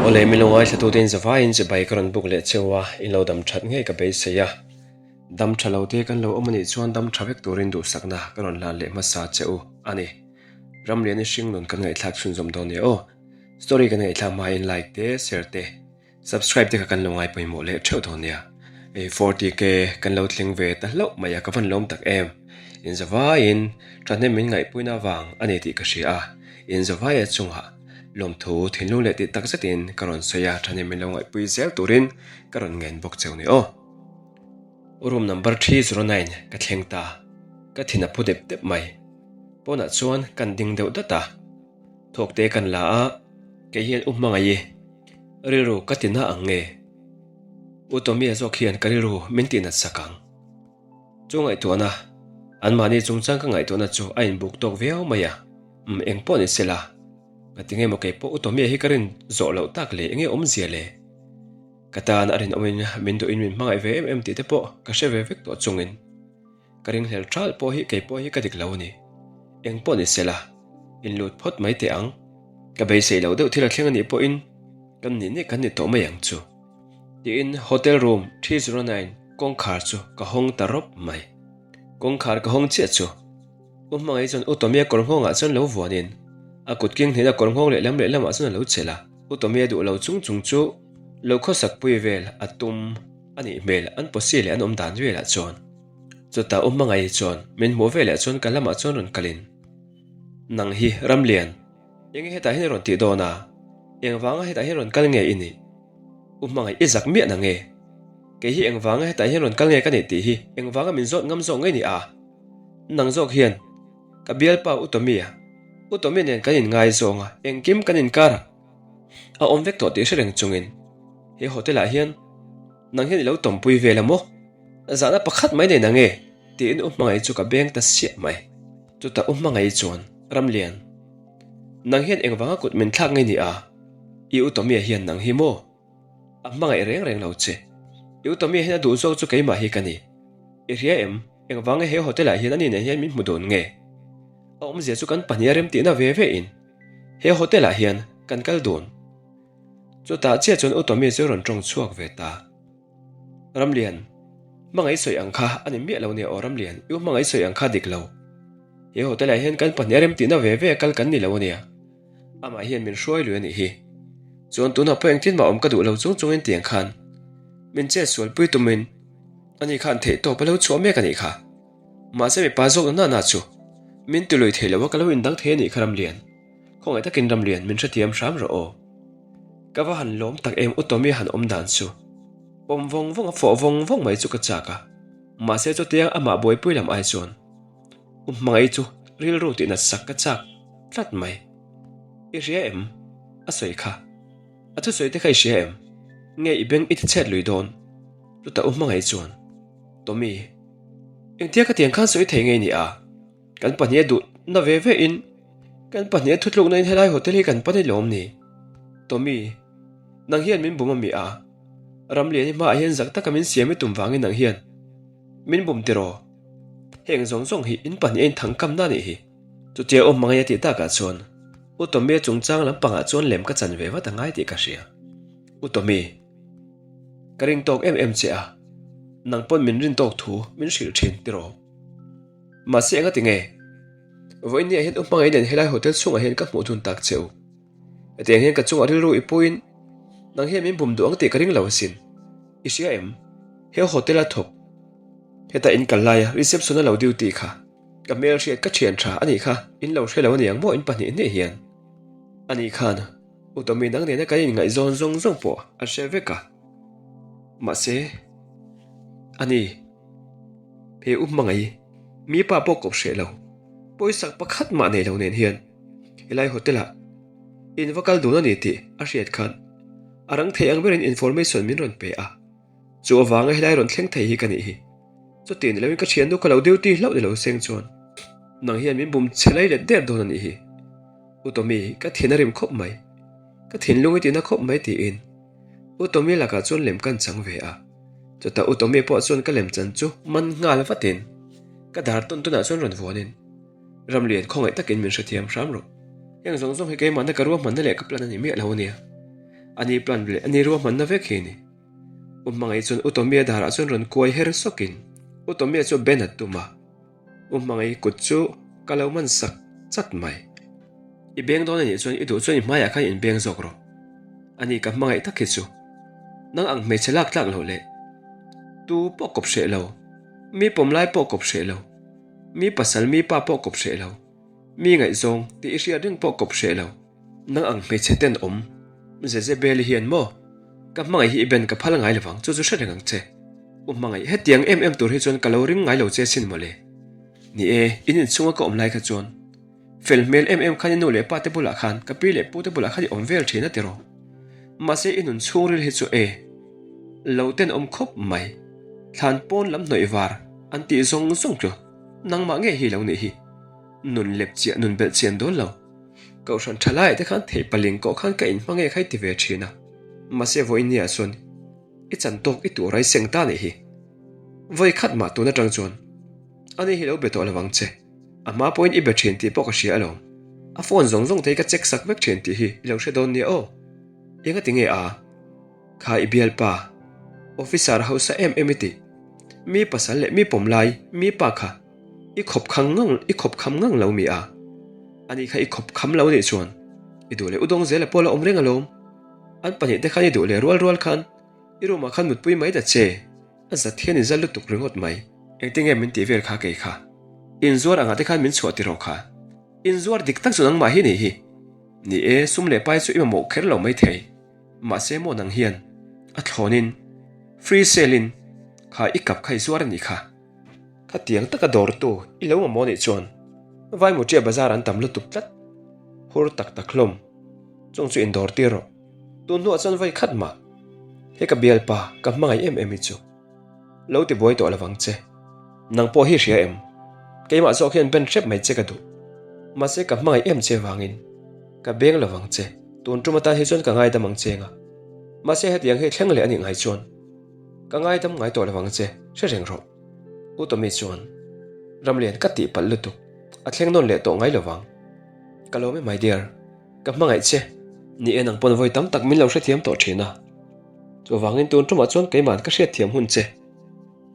Awle min lo ngaithla tute in zavaiin chibai ka rawn buk leh cheu a, in lo dam that ngei ka beisei a. Dam tha lo te kan lo awm anih chuan dam tha vek turin duhsakna ka rawn hlan leh hmasa che u a ni. Ramlian i hringnun kan ngaihthlak chhunzawm dawn nia aw. Story kan ngaihthlak hmain like te, share te, Subscribe te kha kan lo ngai pawimawh leh theuh dawn nia. Hei 40k kan lo thleng ve ta hlauh mai a ka van lawm tak em. Inzavaiin thahnem min ngaihpuina vang a ni tih ka hria a, inzavaia chungah lawmthu thinlung leh tih tak zetin ka rawn sawi a, thahnem min lo ngaihpui zel turin ka rawn ngen bawk cheu ni aw. Room number 309 ka thleng ta, ka thin a phu dep dep mai. Pawnah chuan kan ding deuh dat a. Thawk te kan la a, kei hian u hmangaih i rilru ka ti na ang nge? U Tommy-a zawk hian ka rilru min tih nat sak ang. Chu ngaihtuahna, anmahni chungchang ka ngaihtuahna chu a inbuk tawk viau mai a, umm eng pawh ni sela, ngatinge maw kei pawh U Tommy-a hi ka rin zawh loh tak leh enge awmzia le? Ka tan a rinawmin min duhin min hmangaih ve em em tih te pawh ka hre ve vek tawh chungin. Ka ringhlel ṭhal pawh hi kei pawh hi ka dik lo a ni. Eng pawh ni sela, in lut phawt mai teh ang. Ka beisei lo deuh thil a thleng a nih pawhin kan nih nih kan ni tawh mai ang chu. Tiin hotel room 309 kawngkhar chu ka hawng ta rawp mai. Kawngkhar ka hawng chiah chu U Hmangaih chuan U Tomia kawr nghawngah chuan lo vuanin a kut king hnihna kawr nghawng lehlam lehlamah chuan a lo chelh a. U Tomia duh lo chung chung chu lo khawsak pui vel a tum a nih hmel an pawsi leh an awm dan velah chuan. Chutah U Hmangaih chuan min hmuh veleh chuan ka lamah chuan rawn kalin, Nang hi Ramlian, enge hetah hian i rawn tih dawn a? Engvanga hetah hian rawn kal nge i nih? U Hmangaih i zak miah na nge? Kei hi engvanga hetah hian rawn kal nge ka nih tih hi engvanga min zawt ngam zawk nge ni a? Nang zawk hian ka bialpa U Tommy-a, U Tommy nen kan inngaizawng a, engkim kan inkar a, a awm vek tawh tih hre reng chungin he hotel-ah hian nang hian i lo tawmpui vel a maw? Zahna pakhat mai nei na nge? tiin U Hmangaih chu ka beng ta siah mai. Chutah U Hmangaih chuan, Ramlian, nang hian engvanga kut min thlak nge ni a? I U Tommy-a hian nang hi maw? A hmangaih reng reng lo che. I U Tommy-a hian a duh zawk chu keimah hi ka ni. I hria em? Engvanga he hotel-ah hian ani nen hian min hmu dawn nge? A awmzia chu kan pahnih a remtihna ve ve in he hotel-ah hian kan kal dun. Chutah chiah chuan U Tommy chu rawn tawng chhuak ve ta. Ramlian, hmangaih sawi ang kha a ni miah lo nia aw Ramlian, i u hmangaih sawi ang kha dik lo. He hotel ah hian kan pahnih a remtihna ve ve a kal kan ni lo ania. Amah hian min hruai lui a nih hi. Chuan tunah pawh engtin mah awm ka duh lo chung chungin tiang khan min chet sual pui tumin ani khan theih tawp a lo chhuah mek a nih kha. Mahse mipa zawk na na chu min ti lui thei lo a ka lo indang thei a nih kha Ramlian. Khawngaih takin Ramlian min hrethiam hram rawh aw. Ka va han lawm tak em u Tommy han awm dan chu. Pawm vawng vawng a fawh vawng vawng mai chu ka chak a. Mahse chutiang amah buaipui lam ai chuan u hmangaih chu rilru tih nat sak ka chak tlat mai. I hria em? A sawi kha. A thusawi te kha i hria em? Nge i beng i ti chhet lui dawn? Chutah u hmangaih chuan Tommy, engtia ka tiang khan sawi thei ngei ni a? Kan pahnih a duh na ve ve in kan pahnih a thutlukna in helai hotel hi kan pan i lawm ni. Tommy, nang hian min bum a mi a? Ramlian i hmaah hian zak taka min siam i tum vangin nang hian min bum tiraw? Heng zawng zawng hi in pahnih a inthang kamna a nih hi. Chutia awm hmangaih a tih takah chuan U Tommy a chungchang lampangah chuan lem ka chan ve vat a ngai tih ka hria. U Tommy, ka ring tawk em em che a, nang pawn min rin tawk thu min hrilh thin tiraw? Mahse enga ti nge? Vawiin ni ah hian u hmangaih nen helai hotel chhungah hian ka hmuh dun tak che u. Hetiang hian ka chungah rilru i puiin nang hian min bum duh ang tih ka ring lo asin. I hria em? He hotel a thawk. Heta in kal laia reception a lo duty kha ka hmel hriat ka thian tha anih kha in lo hre lo aniang maw in pahnih hnih hian. Ani khan U Tommy nang nena kan inngaihzawn zawng zawng pawh a hre vek a. Mahse ani. He u hmangaih mi pa pawh kawp hreh lo, pawisak pakhat mah nei lo nen hian helai hotel ah in va kal dun a ni tih a hriat khan a rang thei ang berin information min rawn pe a, chu avanga helai rawn thleng thei hi ka nih hi. Chuti ni loin ka thiannu ka lo duty hlauh ni lo seng chuan nang hian min bum chhe lai let der dawn a nih hi. U Tommy ka thin a rim khawp mai, ka thinlung i tina khawp mai tiin U Tommy lakah chuan lem kan chang ve a. Chutah U Tommy pawh chuan ka lem chan chu man nghal vatin ka dar tawn tawnah chuan rawn vuanin, Ramlian khawngaih takin min hrethiam hram rawh. Heng zawng zawng hi keimahna ka ruahmanna leh ka plan a ni miah lo a nia. Ani plan leh ani ruahmanna vek hi a ni. U Hmangaih chuan U Tommy-a darah chuan rawn kuai her sawkin U Tommy-a chu Ben a tum a. U Hmangaih kut chu ka lo man sak chat mai. I beng dawn anih chuan i duh chuan i hmaiah khan inbeng zawk rawh. Ani ka hmangaih tak hi chu nang ang hmeichhe lak tlak loh leh tu pawh kawp hreh lo, mi pawm lai pawh kawp hreh lo, mi pasal mi pa pawh kawp hreh lo, mi ngaihzawng tih i hriat reng pawh kawp hreh lo. Nang ang hmeichhe ten awm Jezebel-i hian maw ka hmangaih hi i ben ka phal ngai lovang chu chu hre reng ang che. U hmangaih hetiang em em tur hi chuan ka lo ring ngai lo che sin mawle. Ni e, in inchhunga ka awm lai kha chuan fel hmel em em khan i nu leh pa te bulah khan ka pi leh pu te bulah khan i awm vel thin a tiraw. Mahse i nun chhungril hi chu e lo ten awm khawp mai. Thlan pawn lam hnawih var an tih zawng zawng chu nangmah ngei hi lo nih hi. Nun lep chiah nun belh chian dawn lo. Kohhran tha laiah te khan theih paling kawh khan ka inhma nge kha i ti ve thin a, mahse vawiin nia chuan i chan tawk i tur a i seng ta nih hi. Vawi khat mah tun atang chuan ani hi lo be tawh lo ang che, a hma pawhin i be thin tih pawh ka hria alawm. A phone zawng zawng te hi ka check sak vek thin tih hi i lo hre dawn nia aw. Engati nge a? Kha i bialpa, officer hausa em em i tih, mi pasal leh mi pawm lai mi pa kha I khawp khang ngang, i khawp kham ngang lo mi a? Ani kha i khawp kham lo nih chuan i duh leh u dawng zel a pawh la awm reng alawm. An pahnihte khan i duh leh rual rual khan i room ah khan mutpui mai ta che. A zat hian i zal lutuk ringawt mai. Engtinge min tih vel kha kei kha? Inzuar angah te khan min chhuah tiraw kha? Inzuar dik tak chu nangmah hi nih hi. Ni e, sum leh pai chu i mamawh kher lo mai thei. Mahse maw nang hian a thlawnin free sale in kha i kap kha i zuar a nih kha. Khatiang taka dawrtu i lo mamawh nih chuan Vaimuṭia bazar an tam lutuk tlat. Hur tak tak hlawm chung chu indawr tir rawh. Tun hnuah chuan vawi khat mah he ka bialpa ka hmangaih em em hi chu lo ti buai tawh lovang che. Nang pawh hi hria em? Keimah zawk hian ben hrep mai che ka duh. Mahse ka hmangaih em che vangin ka beng lovang che. Tun tum atan hi chuan ka ngaidam ang che nga. Mahse hetiang hi thleng leh a nih ngai chuan. Ka ngaidam ngai tawh lo ang che, hre reng rawh. U Tommy chuan, Ramlian ka tih palh lutuk, a thleng nawn leh tawh ngai lo vang. Ka lawm e my dear, ka hmangaih che. Ni e nang pawn vawi tam tak min lo hrethiam tawh thin a. Chuvangin tun tumah chuan keima'n ka hriatthiam hun che,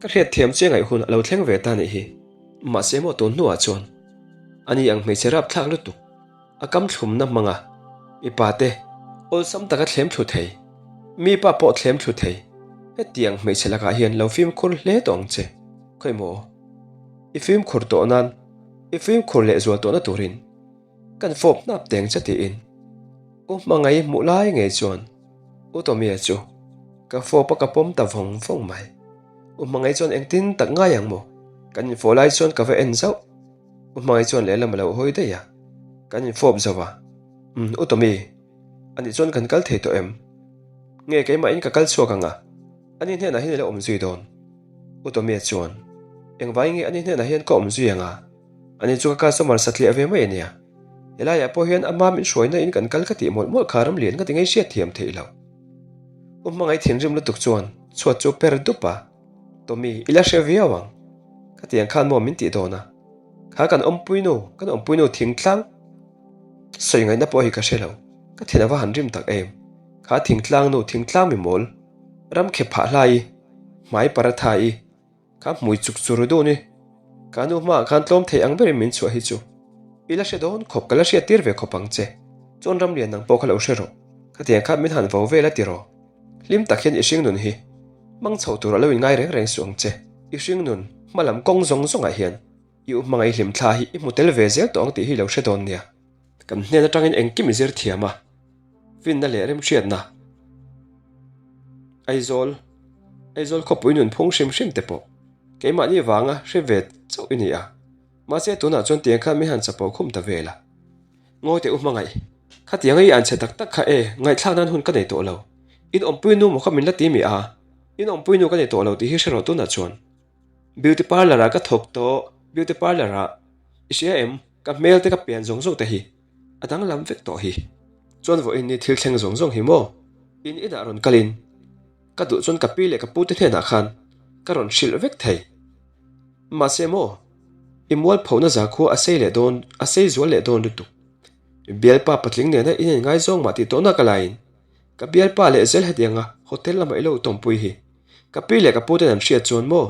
ka hriatthiam che ngaih hun a lo thleng ve ta nih hi. Mahse maw tun hnuah chuan ani ang hmeichhe rapthlak lutuk. A kam thlumna hmanga mipa te awlsam taka thlem thlu thei, mipa pawh thlem thlu thei, hetiang hmeichhe lakah hian lo fimkhur hle tawh ang che. Khawimaw? I fimkhur tawh nan, i fimkhur leh zual tawhna turin kan fawp hnap teng che tiin U Hmangaih hmuh lai ngei chuan U Tomia chu ka fawp a ka pawm ta vawng vawng mai. U Hmangaih chuan engtin tak ngai ang maw? Kan infawh lai chuan ka va en zauh. U Hmangaih chuan lehlam a lo hawi daih a, kan infawp zo a. Umm, U Tommy, anih chuan kan kal thei tawh em? Nge keimahin ka kal chhuak ang a, ani hnenah hian i lo awm zui dawn? U Tommy-a chuan, Engvai nge ani hnenah hian ka awm zui ang a? Ani chu ka customer satliah ve mai a nia. Helaiah pawh hian ama min hruaina in kan kal ka tih mawlh mawlh kha ramlian ka ti ngei hriat thiam theih loh. U Hmangaih thinrim lutuk chuan chhuat chu per dup a. Tommy, i la hre viau ang. Khatiang khan maw min tih dawn a? Kha kan awmpuinu, kan awmpuinu thingtlang sawi ngaihna pawh hi ka hre lo. Ka thin a va han rim tak em? Kha thingtlang nu, thingtlang mi mawl, ram khe phah hlai i, hmai paratha i, kha hmui chuk chur dun i, ka nu hmaah khan tlawm thei ang berin min chhuah hi chu i la hre dawn khawp, ka la hriat tir ve khawp ang che. Chuan ramlian nang pawh kha lo hre rawh. Khatiang khan min han vo vel a ti rawh. Hlim tak hian i hringnun hi hmang chho tur a lo inngai reng reng suh ang che. I hringnun hma lam kawng zawng zawngah hian i u hmangaih hlim thla hi i hmu tel ve zel tawh ang tih hi lo hre dawn nia. Kan hnen atangin engkim i zir thiam a, finna leh remhriatna, Aizawl, Aizawl khawpui nun phung hrim hrim te pawh keimahni vanga hre ve chauh i ni a, mahse tunah chuan tiang khan min han chapo khum ta vel a. Ngawi teh u hmangaih. Khatiang i an chhe tak tak kha e, ngaihthlak nan hun ka nei tawh lo. In awmpui nu maw kha min la ti mi a? In awmpui nu ka nei tawh lo tih hi hre rawh tunah chuan. Beauty parlour ah ka thawk tawh, beauty parlour ah. I hria em? Ka hmel te ka pian zawng zawng te hi a danglam vek tawh hi. Chuan vawiin ni thil thleng zawng zawng hi maw? In inah rawn kalin ka duh chuan ka pi leh ka pu te hnenah khan ka rawn hrilh vek thei. Mahse maw? I mualphohna zakhua a sei leh dawn, a sei zual leh dawn lutuk. Bialpa patling nena in inngaizawng mah tih tawhna ka laiin. Ka bialpa leh zel hetianga hotel lamah i lo tawmpui hi. Ka pi leh ka pu ten an hriat chuan maw?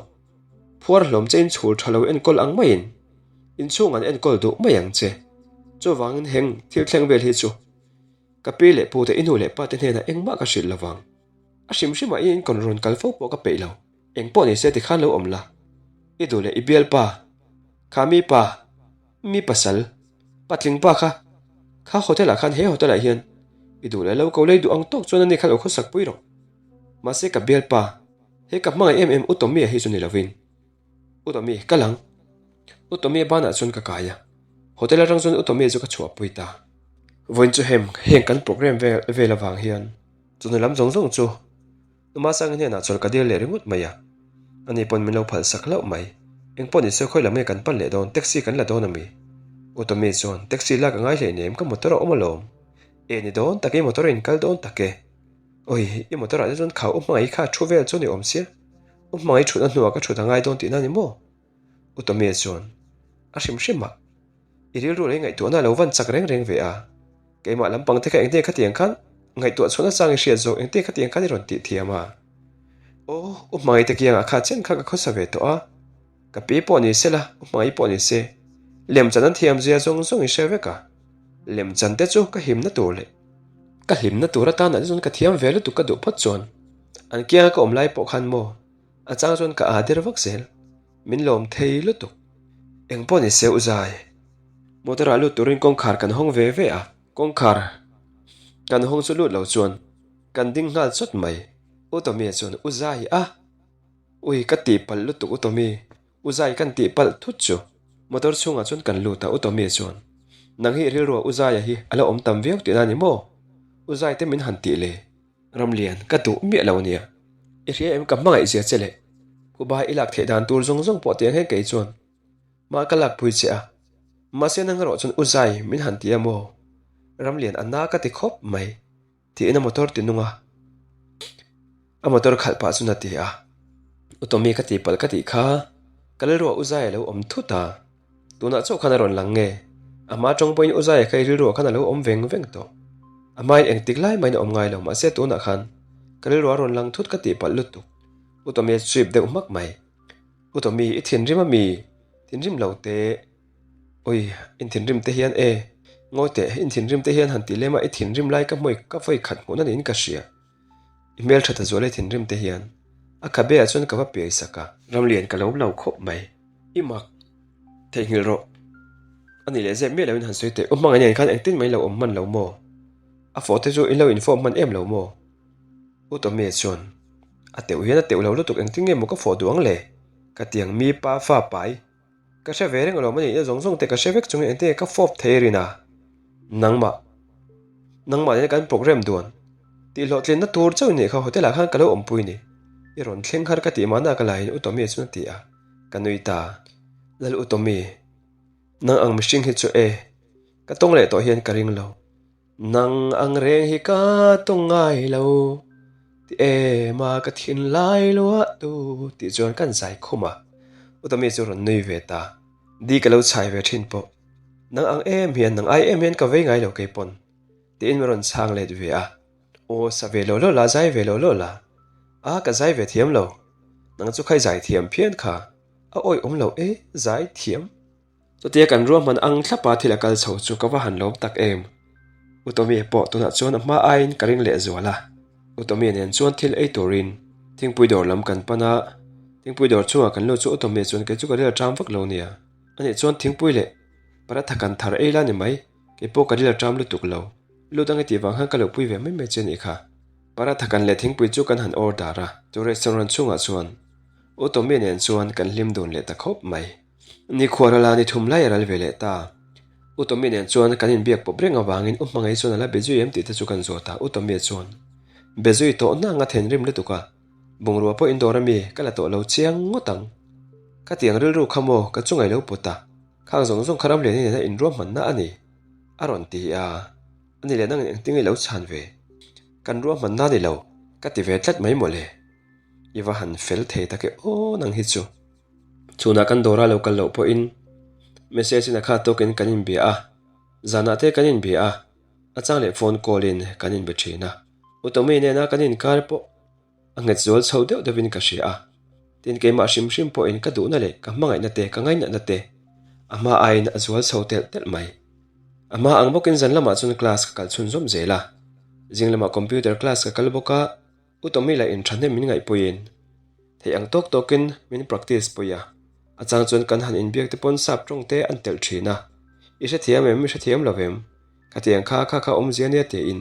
Phuar hlawm che in chhul tha lo enkawl ang maiin inchhung an enkawl duh mai ang che. Chuvangin heng thil thleng vel hi chu ka pi leh pu te i nu leh pa te hnenah engmah ka hrilh lovang. A hrim hrimah i inkawn rawn kal fo pawh ka peih lo. Engpawh ni se tikhan lo awm la. I duh leh i bialpa, kha mi pa, mi pasal, patling pa kha, kha hotel ah khan he hotel ah hian i duh leh lo ko lei duh ang tawk chuan ani kha lo khawsak pui rawh. Mahse ka bialpa, he ka hmangaih em em U Tommy-a hi chu ni lovin. U Tommy, kal ang. U Tommy-a banah chuan ka kai a. Hotel atang chuan U Tommy-a chu ka chhuahpui ta. Vawiin chu hem, heng kan program vel vel avang hian chawhnu lam zawng zawng chu Numa Sangi hnenah chawlh ka dil leh ringawt mai a. Ani pawn min lo phalsak hlauh mai. Engpawh ni se khawi lam nge kan pan leh dawn, taxi kan la dawn ami? U Tommy chuan, Taxi lak a ngai hleinem, ka motor a awm alawm. E ni dawn tak e, motor a inkal dawn tak e. Oi, i motor ah te chuan khau u hmangaih kha thu vel chu ni awm sia. U hmangaih thutna hnuah ka thut a ngai dawn tihna ni maw? U Tommy chuan a hrim hrim a, I rilru leh i ngaihtuahna a lo van chak reng reng ve a. Keimah lampang te kha engte khatiang khan ngaihtuah chhuahna chang i hriat zawk engte khatiang khan i rawn tih thiam a. Aw, U hmangaih te kiangah kha chen kha ka khawsa ve tawh a. Ka pi pawh ni se la, U hmangaih pawh ni se. Lemchan an thiam zia zawng zawng i hre vek a. Lemchan te chu ka himna tur leh ka hlimna tur atana te chuan ka thiam ve lutuk ka duh phawt chuan an kianga ka awm lai pawh khan maw a chang chuan ka aa der vak zel min lawm thei lutuk. Eng pawh ni se u zai. Motor ah lut turin kawngkhar kan hawng ve ve a, kawngkhar kan hawng chu lut lo chuan kan ding nghal chawt mai. U Tommy-a chuan u zai a, ui ka tihpalh lutuk u Tommy. U Zai kan tih palh thut chu motor chhungah chuan kan lut a, U Tommy chuan, Nang hi rilrua U Zaia hi a la awm tam viau tihna a ni maw? U Zai te min han tih le. Ramlian, ka duh miah lo nia. I hria em ka hmangaih zia che le. Phuba i lak theih dan tur zawng zawng pawh tiang hian kei chuan mah ka lak pui che a. Mahse nang erawh chuan U Zai min han ti a maw? Ramlian a na ka ti khawp mai. Tiin a motor ti nung a, a motor khalh pah chuan a ti a. U Tommy ka tihpalh ka tih kha ka rilruah U Zai a lo awm thut a, tunah chauh khan a rawn lang nge? A hma tawng pawhin U Zai kha i rilruah khan a lo awm veng veng tawh. A hmain engtik lai mahin a awm ngai lo mahse tunah khan ka rilruah a rawn lang thut ka tihpalh lutuk. U Tommy a chip deuh hmak mai. U Tommy i thinrim a mi? Thinrim lo teh. Ui, in thinrim te hian e. Ngawi teh, in thinrim te hian han ti lem a, i thinrim lai ka hmui ka vawi khat hmuhna niin ka hria. I hmeltha ta zual i thinrim te hian. A khabe ah chuan ka va piai sak a. Ramlian ka lo lo khawp mai. I mak. Theihnghilh rawh. A nih leh zep miah loin han sawi teh. U hmangaih nen khan engtin mai lo awm hman lo maw? A fawh te chu in lo infawm hman em lo maw? U Tommy chuan, A teuh hian a teuh lo lutuk engtin nge maw ka fawh duh ang le? Ka tiang mi pa fa pai. Ka hre ve reng alawm a nihna zawng zawng te ka hre vek chungin engtin nge ka fawp thei rin a? Nangmah. Nangmah nena kan program duan. Tih hlawhtlinna tur chauh nih kha hotel ah khan ka lo awmpui ni. I rawn thleng har ka tih mahna ka laiin U Tommy chuan a ti a. Ka nui ta. Lal U Tommy. Nang ang mihring hi chu e. Ka tawng leh tawh hian ka ring lo. Nang ang reng hi ka tawng ngai lo ti em a ka thinlai luah tu tih chuan kan zai khum a, Utami chu rawn nui ve ta, di ka lo chhai ve thin pawh, nang ang em hian nang ai em hian ka vei ngai lo keipawn tiin min rawn chhang let ve a, aw sa ve lo lo la zai ve lo lo la, a ka zai ve thiam lo, nang chu khai zai thiam phian kha, a awih awm lo e zai thiam. Chutia kan ruahman ang thlapa thil a kal chho chu ka va han lawm tak em. U Tommy pawh tunah chuan a hma aiin ka ring leh zual a. U Tommy nen chuan thil ei turin thingpui dawr lam kan pan a, thingpui dawr chungah kan lut chu U Tommy chuan kei chu ka ril a ṭam vak lo nia. Ani chuan thingpui leh paratha kan thar ei la ni mai, kei pawh ka ril a ṭam lutuk lo. Lut ang i tih vang khan ka lo pui ve mai mai che nih kha. Paratha kan leh thingpui chu kan han order a, chu restaurant chungah chuan U Tommy nen chuan kan hlim dun leh ta khawp mai. Nikhua rala ni thum lai a ral ve leh ta. U Tommy nen chuan kan inbiak pawp reng avangin U Hmangaih chuan a la be zui em tih te chu kan zawt a, U Tommy chuan be zui tawh na anga thenrim lutuk a, bungrua pawh indawr ami ka la tawh lo chiang ngawt ang. Khatiang rilru kha maw ka chungaih lo pawt a, khang zawng zawng kha Ramliani nena inruahmanna a ni a rawn ti a, ani leh nangin engtin nge lo chhan ve? Kan ruahmanna ni lo ka ti ve tlat mai mawle. I va han fel thei tak e aw nang hi chu. Chhunah kan dawra lo kal loh pawhin message in a khat tawkin kan inbia a, zanah te kan inbia a, a chang leh phone call in kan inbe thin a. U Tommy nena kan inkar pawh a nghet zual chho deuh deuhin ka hria a. Tin, keimah hrim hrim pawhin ka duhna leh ka hmangaihna te, ka ngainatna te a hma aiin a zual chho telh telh mai. A hma ang bawkin zan lamah chuan class ka kal chhunzawm zel a. Zing lamah computer class ka kal bawk a, U Tommy lah in thahnem min ngaihpuiin theih ang tawk tawkin min practice pui a. A chang chuan kan han inbiak te pawn sap tawng te an telh thin a. I hrethiam em? I hrethiam lo em? Khatiang kha kha kha awmzia nia tiin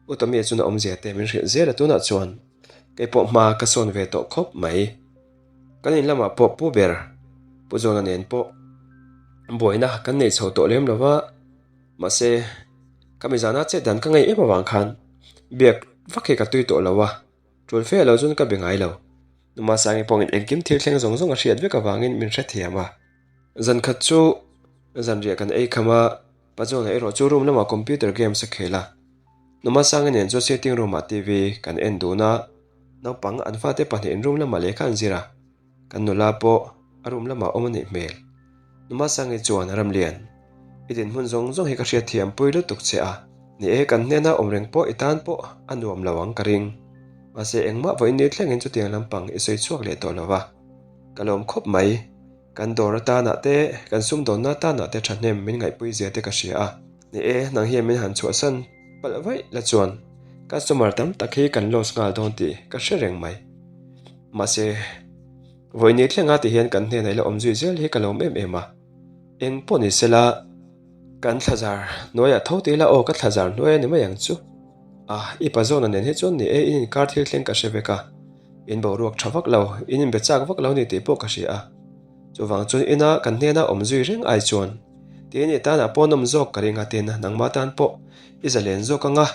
U Tommy chuan a awmzia te min hrilh zel a tunah chuan kei pawh hma ka sawn ve tawh khawp mai. Kan in lamah pawh Pu ber Pu Zawna nen pawh buaina kan nei chho tawh lem lo va, mahse ka mizana chet dan ka ngei em avang khan biak vak hi ka tui tawh lo a, tul fe lo chuan ka be ngai lo. Numasangi pawhin engkim thil thleng zawng zawng a hriat vek avangin min hrethiam a. Zan khat chu zanriah kan ei kham a, Pachuana erawh chu room lamah computer games a khel a. Numasangi nen chu sitting room ah TV kan en dun a, naupang an fate pahnihin room lamah lehkha an zir a, kan nula pawh a room lamah awm a nih hmel. Numasangi chuan Ramlian, i dinhmun zawng zawng hi ka hriatthiam pui lutuk che a, ni e kan hnena awm reng pawh i tan pawh a nuam lo ang ka ring. Mahse engmah vawiin ni thlengin chutiang lampang i sawi chhuak leh tawh lo va, ka lawm khawp mai. Kan dawr atanah te, kan sumdawnna atanah te thahnem min ngaihpui zia te ka hria a. Ni e, nang hian min han chhuahsan palh vaih la chuan customer tam tak hi kan loss nghal dawn tih ka hre reng mai. Mahse, vawiin thlenga ti hian kan hnenah i la awm zui zel hi ka lawm em em a. Eng pawh ni sela, kan thlazar hnuaiah tho ti ila aw ka thlazar hnuai a ni mai ang chu. A, i pa zawna nen hi chuan ni e, in inkar thil thleng ka hre vek a. In boruak tha vak lo, in inbe chak vak lo ni tih pawh ka hria a. Chuvang chuan ina kan hnena awm zui reng ai chuan tiin i tanah pawh nawm zawk ka ring a tin nangmah tan pawh i zalen zawk anga,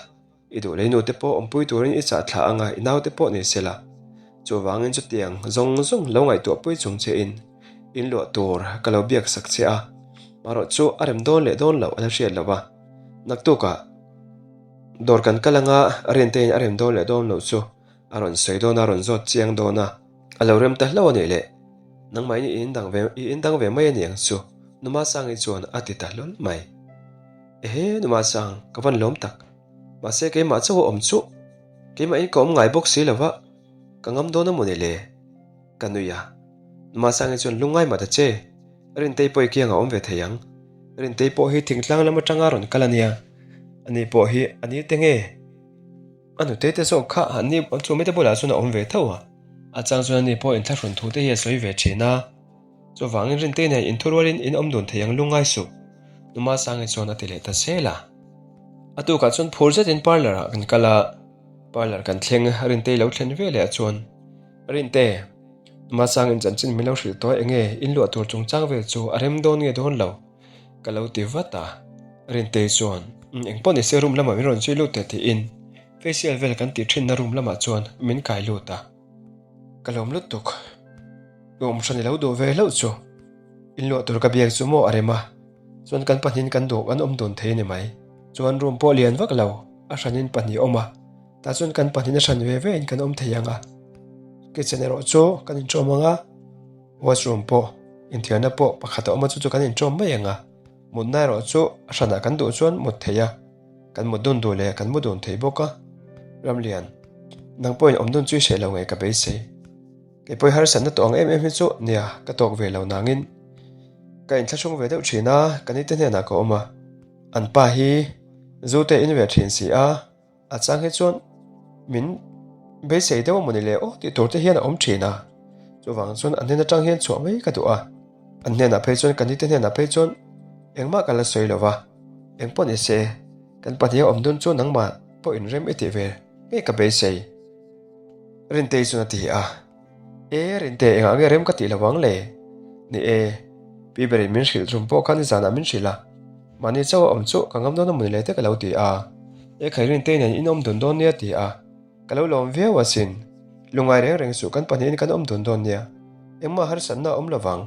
i duh lei nute pawh awmpui turin i chah thlah anga i naute pawh ni sela. Chuvangin chutiang zawng zawng lo ngaihtuah pui chung che in in luah tur ka lo biak sak che a, marawh chu a rem dawn leh dawn loh a la hriat lo a. Naktukah dawr kan kal anga Rintein a rem dawn leh dawn loh chu A rawn sawi dawn a, a rawn zawt chiang dawn a, a lo rem ta hlauh a nih le. Nangmah in i indang ve, i indang ve mai a ni ang chu, Numa Sangi chuan a ti ta hlawl mai. Ehe, Numa Sang, ka van lawm tak. Mahse keimah chauh a awm chuh. Keimah in ka awm ngai bawk si lo va, ka ngam dawn a maw ni le? Ka nui a. Numa Sangi chuan lungngai mah ta che, Rintei pawh i kiang a awm ve thei ang. Rintei pawh hi thingtlang lam atanga rawn kal a nia, ani pawh hi a ni te nge? A nute te zawk kha an ni chu mite bulah chuan a awm ve tho a, a chang chuan ani pawh inthlahrun thu te hi a sawi ve thin a. Chuvangin Rintei nen inthurualin in awm dun thei ang lungngai suh, Numa Sangi chuan a ti leh ta zel a. A tukah chuan phur zetin parlour ah kan kal a, parlour kan thleng Rintei lo thlen ve leh ah chuan, Rinte, Numa Sangi'n chanchin min lo hrilh tawh enge in luah tur chungchang vel chu a rem dawn nge dawn lo? Ka lo ti vat a, Rintei chuan, Eng pawh nise room lamah min rawn zui lut teh tiin facial vel kan tih thinna room lamah chuan min kai lut a. Ka lawm lutuk. I awm hran i lo duh ve hlauh chu. In luah tur ka biak chu maw a rem a, chuan kan pahnihin kan duh kan awm dun thei a ni mai. Chuan room pawh lian vak lo, a hranin pahnih awm a, tah chuan kan pahnihin a hran ve ve in kan awm thei ang a. Kitchen erawh chu kan inṭawm ang a. Washroom pawh, inthiarna pawh pakhat a awm a chu chu kan inṭawm mai ang a, mutna erawh chu a hranah kan duh chuan mut theih a, kan mut dun duh leh kan mu dun thei bawk a. Ramlian, nang pawhin awm dun chu i hreh lo ngei ka beisei. Kei pawhin harsatna tawh ang em em hi chu nia ka tawk ve lo nangin ka inthlahrung ve deuh thin a, ka nite hnenah ka awm a, an pa hi zu te in ve thin si a, A chang hi chuan min beisei deuh a mawni le aw tih tur te hian a awm thin a, chuvang chuan an hnen atang hian chhuah mai ka duh a, an hnenah phei chuan ka nite hnenah phei chuan engmah ka la sawi lo va, engpawh ni se kan pahniha awm dun chu nangmah pawh inrem i tih ve ngei ka beisei Rintei chuan a ti a. E, Rinte, engah nge rem ka tih lo ang le? Ni e, Pi Berin min hrilh tum pawh kha nizanah min hrilh a, mahni chauh a awm chu ka ngam dawn a mawni le te ka lo ti a. E khai Rinte nen in awm dun dawn nia ti a, ka lo lawm viau asin. Lungngai reng reng suh kan pahnihin kan awm dun dawn nia, engmah harsatna a awm lo vang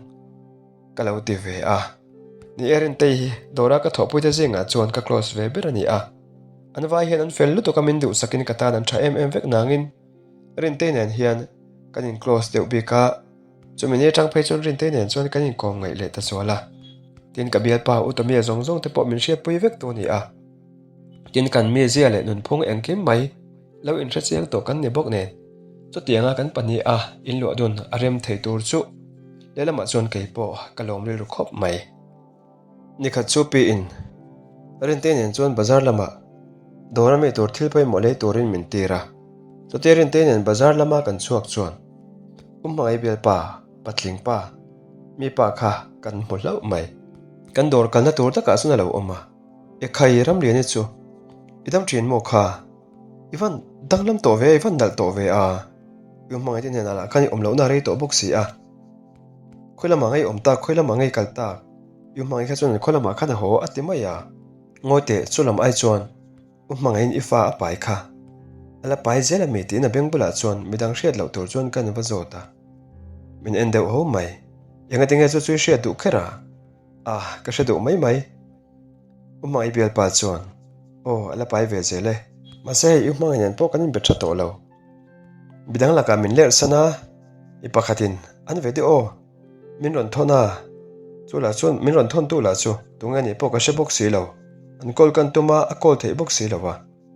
ka lo ti ve a. Ni e, Rintei hi dawra ka thawhpuite zingah chuan ka close ve ber a ni a, an vai hian an fel lutuk a min duhsakin ka tan an tha em em vek nangin, Rintei nen hian kan in close deuh bik a, chumi ni atang phei chuan Rintei nen chuan kan inkawm ngaih leh ta zual a. Tin ka bialpa U Tomia zawng zawng te pawh min hriatpui vek tu a ni a. Tin kan mizia leh nunphung engkim mai. Lo inhre chiang tawh kan ni bawk nen, chutianga kan pahniha inluah dun a rem thei tur chu lehlamah chuan kei pawh ka lawm rilru khawp mai. Nikhat chu piin Rintei nen chuan bazar lamah dawr a mi tur thil pawimawh lei turin min tir a. Chutia Rintei nen bazar lama kan chhuak chuan Umhmangai bialpa, patling pa, mi pa kha kan hmu hlauh mai. Kan dawr kalna tur takah chuan a lo awm a. Ekhai Ramliani chu i dam thin maw kha? I van danglam tawh ve a, i van nalh tawh ve a. I hmangaihte hnenah lah khan i awm lohna rei tawh bawk si a. Khawi lamah ngei awm tak, khawi lamah ngei kal tak? I hmangaih kha chuan khawi lamah khan a haw a ti mai a. Ngawi teh, chu lam ai chuan u hmangaihin i fa a pai kha. A la pai zel a mi tiin a beng bulah chuan midang hriat loh tur chuan ka va zawt a. Min en deuh ho mai. Engati nge chu chu i hriat duh kher a? A, ka hre duh mai mai. U hmangaih bialpa chuan, Aw, a la pai ve zel e. Mahse hei u hmangaih nen pawh kan inbe tha tawh lo. Midang lakah min lerh san a, mi pakhatin an ve deuh aw, min rawn thawn a, chu lah chuan min rawn thawntu lah chu tunge nih pawh ka hre bawk si lo. An call kan tum a, a call theih bawk si lo a.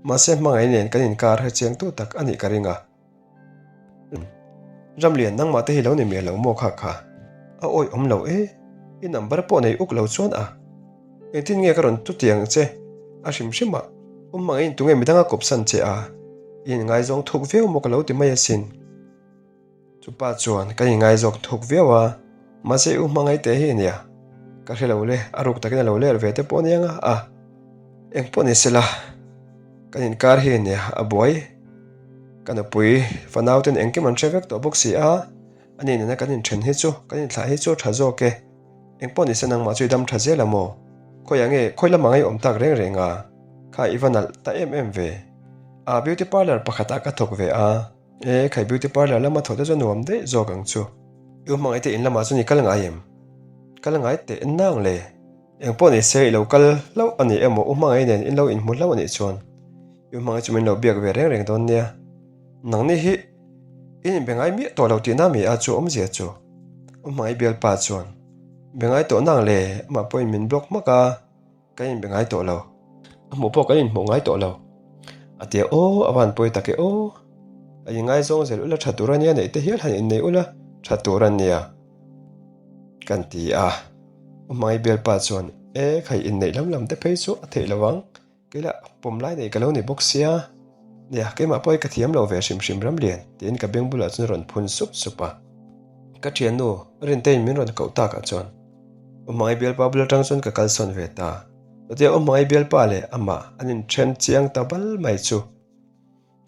Mahse hmangaih nen kan inkar hrechiangtu tak a nih ka ring a. Ramlian nangmah te hi lo ni miah lo maw kha kha? A awi awm lo e, i number pawh nei uk lo chuan a. Engtin nge ka rawn chutiang che? A hrim hrim a, awm hmangaihin tunge midang a kawpsan che a? I inngaizawng thuk viau maw ka lo ti mai asin. Chupa chuan kan inngaizawk thuk viau a, mahse i u hmangaih teh hi nia. Ka hre lo le, a ruk takin a lo ler ve te pawh aniang a, a. Engpawh ni sela, kan inkar hi nia a buai. Ka nupui fanau ten engkim an hre vek tawh bawk si a, ani nena kan inthen hi chu, kan inthlah hi chu a tha zawk e. Engpawh ni se nangmah chu i dam tha zel a maw? Khawiah nge, khawi lamah nge i awm tak reng reng a? Kha i va nalh ta em em ve. A, beauty parlour pakhatah ka thawk ve a. E, khai beauty parlour lama thawh te chu a nuam daih zawk ang chu. I u hmangaih te in lamah chuan i kal ngai em? Kal ngai teh nang le. Engpawh ni se i lo kal hlauh a ni emaw u hmangaih nen in lo inhmu hlauh a nih chuan i u hmangaih chu min lo biak ve reng reng dawn nia. Nangni hi in inbe ngai miah tawh lo tihna mi a chu awmzia chu? U hmangaih bialpa chuan be ngai tawh nang le amah pawhin min block hmak a, kan inbe ngai tawh lo. A hmuh pawh kan inhmuh ngai tawh lo. A tia aw a van pawi tak e aw. A inngaizawng zel ula tha tur a nia neih te hial han innei ula tha tur a nia. Kan ti a, U Hmangaih bialpa chuan, E, khai inneih lam lam te phei chu a theih lo ang, kei lah pawm lai nei ka lo ni bawk sia. Nia, keimah pawh hi ka thiam lo ve hrim hrim Ramlian, tiin ka beng bulah chuan a rawn phun sup sup a. Ka thiannu, Rinteiin min rawn koh takah chuan U Hmangaih bialpa bul atang chuan ka kalsawn ve ta. Chutia U Hmangaih bialpa leh amah an inthen chiang ta bal mai chu.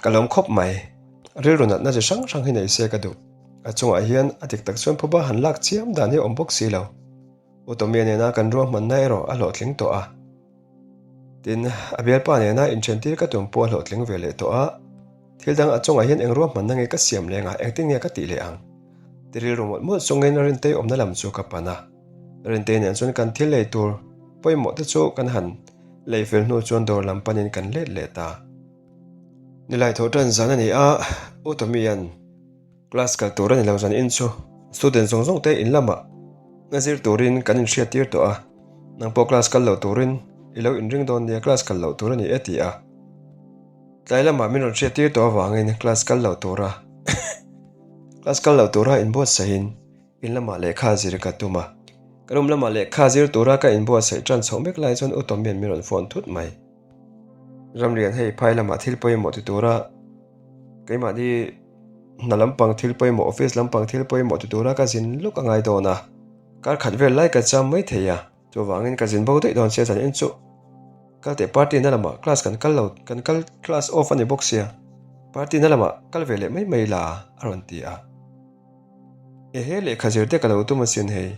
Ka lawm khawp mai. Rilru natna chi hrang hrang hi nei se ka duh. A chungah hian a dik tak chuan phuba han lak chiam dan hi a awm bawk si lo. U Tomia nena kan ruahmanna erawh a hlawhtling tawh a. Tin, a bialpa nena inthentir ka tum pawh a hlawhtling ve leh tawh a. Thil dang a chungah hian eng ruahmanna nge ka siam leng a, engtin nge ka tih leh ang? Ti rilru mawlh mawlh chungin Rintei awmna lam chu ka pan a. Rintei nen chuan kan thil lei tur pawimawh te chu kan han lei fel hnu chuan dawr lam panin kan let leh ta. Nilai tho tan zan a ni a, U Tommy'an class kal tur a ni lo zan in chu student zawng zawng te in lamah a zir turin kan inhriat tir tawh a, nang pawh class kal lo turin i lo inring dawn nia class kal loh tur a ni e ti a, tlai lamah min rawn hriat tir tawh avangin class kal loh tura class kal loh tura inbuatsaihin in lamah lehkha zir ka tum a, ka room lamah lehkha zir tura ka inbuatsaih tan chhoh mek lai chuan U Tommy'an min rawn phone thut mai. Ramrian hei phai lamah thil pawimawh ti tura keimahni hna lampang thil pawimawh office lampang thil pawimawh ti tura ka zin lawk a ngai dawn a, kar khat vel lai ka cham mai thei a, chuvangin ka zin bo daih dawn sia zan in chu kal teh party na lamah class kan kal lo kan kal class off a ni bawk sia party na lamah kal ve leh mai mai la a rawn ti a, ehe lehkha zir te ka lo tum asin hei.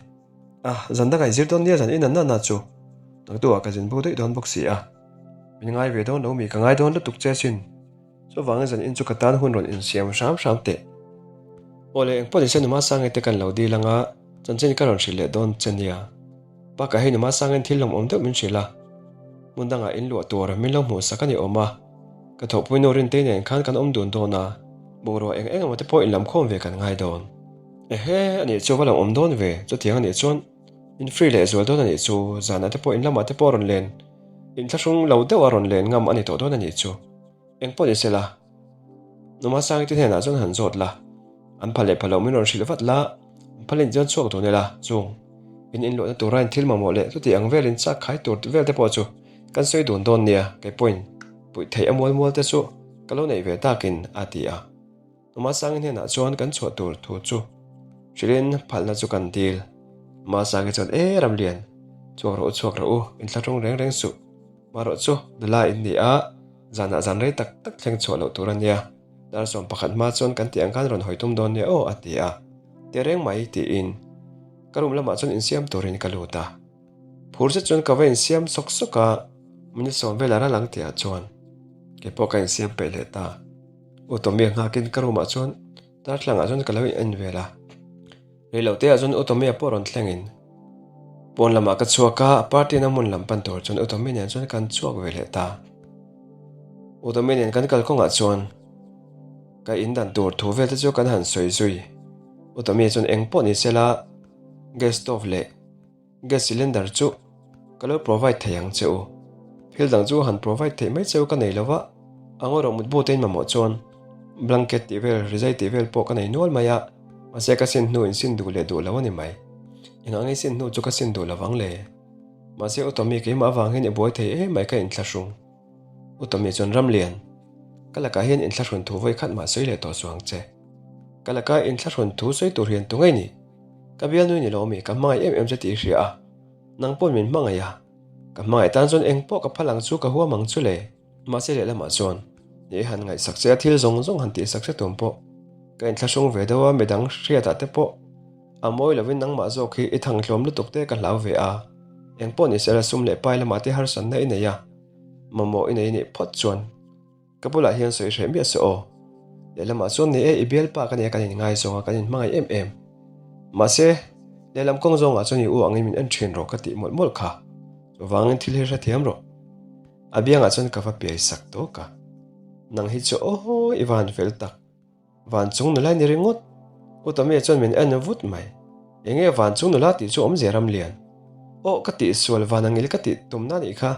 A, zan dangah i zir dawn nia zan in an nana chu. Naktuah ka zin bo daih dawn bawk si a. Min ngai ve dawn lo mi, ka ngai dawn lutuk che sin. Chuvangin zan in chu ka tan hun rawn insiam hram hram teh. Aw le, engpawh nise Numa Sangi te kan lo dil anga chanchin ka rawn hrilh leh dawn che nia. Bakah hei Numa Sangin thil lawmawm deuh min hrilh a. Hmun dangah in luah tur min lo hmuh sak a ni awm a. Ka thawhpui nu Rintei nen khan kan awm dun dawn a, bungrua eng eng emaw te pawh inlamkhawm ve kan ngai dawn. Ehe, anih chu va lo awm dawn ve, chutiang anih chuan in free leh zual dawn anih chu, zanah te pawh in lamah te pawh a rawn len, inthlahrung lo deuh a rawn len ngam a ni tawh dawn anih chu. Engpawh ni sela. Numa Sangi te hnenah chuan han zawt la, an pha leh pha loh min rawn hrilh vat la, an pha leh chuan chhuak dun ila, chung in inluahna tura in thil mamawh leh chuti ang velin chak khai tur vel te pawh chu kan sawi dun dawn nia, kei pawhin puih theih a mual mual te chu ka lo neih ve takin a ti a. Numa Sangi hnenah chuan kan chhuah tur thu chu hrilhin phalna chu kan dil. Numa Sangi chuan, E Ramlian, chhuak rawh u chhuak rawh u, inthlahrung reng reng suh. Marawh chu nula in ni a, zanah zan rei tak tak thleng chhuah loh tur a nia. Dar 11 hma chuan kan tih ang khan rawn hawi tum dawn nia aw a ti a. Tehreng mai tiin ka room lamah chuan insiam turin ka lut a. Phur zet chuan ka va insiam sawk sawk a, minute sawm vel a ral ang tihah chuan kei pawh ka insiam peih leh ta. U Tommy-a nghakin ka room ah chuan darthlangah chuan ka lo in en vel a. Rei lo te ah chuan U Tommy-a pawh rawn thlengin pawn lamah ka chhuak a, party na hmun lam pan tur chuan U Tommy nen chuan kan chhuak ve leh ta. U Tommy nen kan kal kawngah chuan ka in dan tur thu vel te chu kan han sawi zui. U Tommy chuan eng pawh ni sela gas stove leh Gas cylinder chu ka lo provide thei ang che u. Thil dang chu han provide theih mai cheu ka nei lo va, a ngaw rawh mutbu te in mamawh chuan blanket tih vel, rizai tih vel pawh ka nei nual mai a, mahse ka sin hnu in sin duh leh duh lo a ni mai. Engah nge sin hnu chu ka sin duh lo vang le? Mahse U Tommy keimah avang hian i buai thei em mai ka inthlahrung. U Tommy chuan Ramlian, ka lakah hian inthlahrun thu vawi khat mah sawi leh tawh suh ang che. Ka laka inthlahrun thu sawi tur hian tu ngei ni? Ka bialnui ni lo mi, ka hmangaih em em che tih i hria a, nang pawhin min hmangaih a, ka hmangaih tan chuan eng pawh ka phal ang chu ka huam ang chu le. Mahse lehlamah chuan ni i han ngaihsak che a, thil zawng zawng han tihsak che tum pawh ka inthlahrung ve deuh a, midang hriatah te pawh a mawi lovin nangmah zawk hi i thangtlawm lutuk te ka hlau ve a, eng pawh ni sela sum leh pai lamah te harsatna i nei a, mamawh i nei nih phawt chuan. Ka bulah hian sawi hreh miah se aw. Lehlamah chuan ni e, i bialpa ka nia kan inngaizawng a, kan inhmangaih em em. Mahse, lehlam kawng zawngah chuan i u angin min en thin rawh ka tih mawlh mawlh kha. Chuvangin thil hi hrethiam rawh. A biangah chuan ka va piai sak tawk a. Nang hi chu aw, i van fel tak. Van chung nula ni ringawt. U Tommy chuan min en vut mai. Enge van chung nula tih chu awmzia ram lian. Aw ka tih sual van angil ka tih tumna nih kha.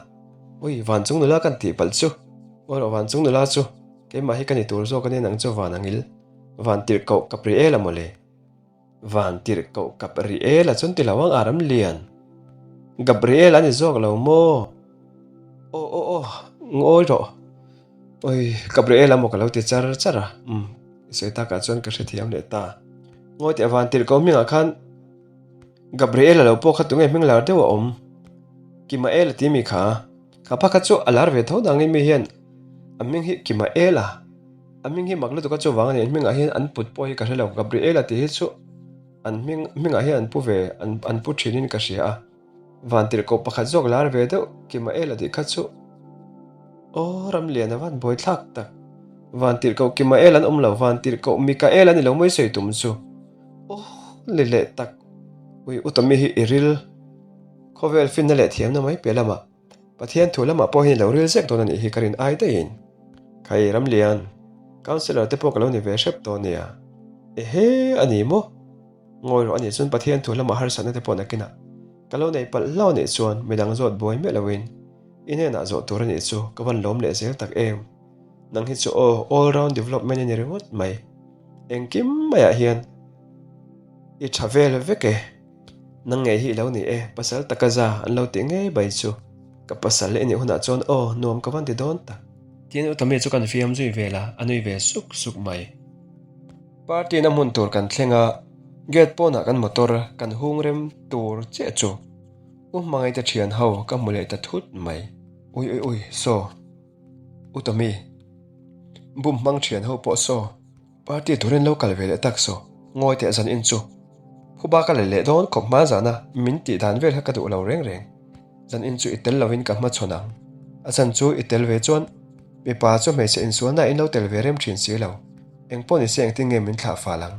Ui van chung nula kan tih palh chu. Aw rawh van chung nula chu. Keimah hi ka ni tur zawk ania nang chu van angil. Van tirh koh ka pri el a mawle. Van tirh koh kap ri el a chuan ti lo ang aram lian. Gabriel a ni zawk lo maw? Aw aw aw ngawi rawh. Oi Gabriel a maw ka lo ti char char a. Umm i sawi takah chuan ka hrethiam leh ta. Ngawi teh van tirh koh hmingah khan Gabriel a lo pawh kha tunge hming lar deuh a awm. Kimael a ti mi kha. Kha pa kha chu a lar ve tho dangin mi hian a hming hi Kimael a. A hming hi mak lutuk a chuvang a ni, an hmingah hian an put pawh hi ka hre lo, Gabriela tih hi chu an hming hmingah hian an pu ve an an pu thinin ka hria a, Vantirhkoh pakhat zawk lar ve deuh Kimaela tih kha chu aw Ramliana van buai thlak tak, Vantirhkoh Kimaela an awm lo, Vantirhkoh Mikaela a ni lo mai sawi tum chu aw ni leh tak, ui Utami hi i ril khawvel finna leh thiamna mai piah lamah. Pathian thu lamah pawh hian i lo ril zek dawn a nih hi ka rin ai daihin. Khai Ramlian, Councillor te pawh ka lo ni ve hrep dawn nia. Ehe, a ni maw? Ngawi rawh a nih chuan Pathian thu lamah harsatna te pawh nakinah ka lo nei palh hlau a nih chuan midang zawt buai miah loin i hnenah zawh tur a nih chu ka van lawm leh zel tak em. Nang hi chu aw, all round development i ni ringawt mai. Engkim maiah hian i tha vel vek e. Nang ngei hi i lo ni e, pasal taka za an lo tih ngei bai chu. Ka pasal i nih hunah chuan aw, nuam ka van ti dawn tak. Tin, Utami chu kan fiam zui vel a, a nui ve suk suk mai. Party na hmun tur kan thleng a, gate pawnah kan motor kan hung rem tur chiah chu U Hmangaihte thian ho ka hmu leh ta thut mai. Ui ui ui, saw. Utami, bum hmang thian ho pawh saw. Party turin lo kal ve leh tak saw, ngawi teh zan in chu. Phuba ka let leh dawn khawp hma zana min tih dan vel kha ka duh lo reng reng. Zan in chu i tel lovin ka hmachhawn ang. A chhan chu i tel ve chuan mipa chu hmeichhe insualna in lo tel ve rem thin si lo. Eng pawh ni se engtin nge min thlah fal ang.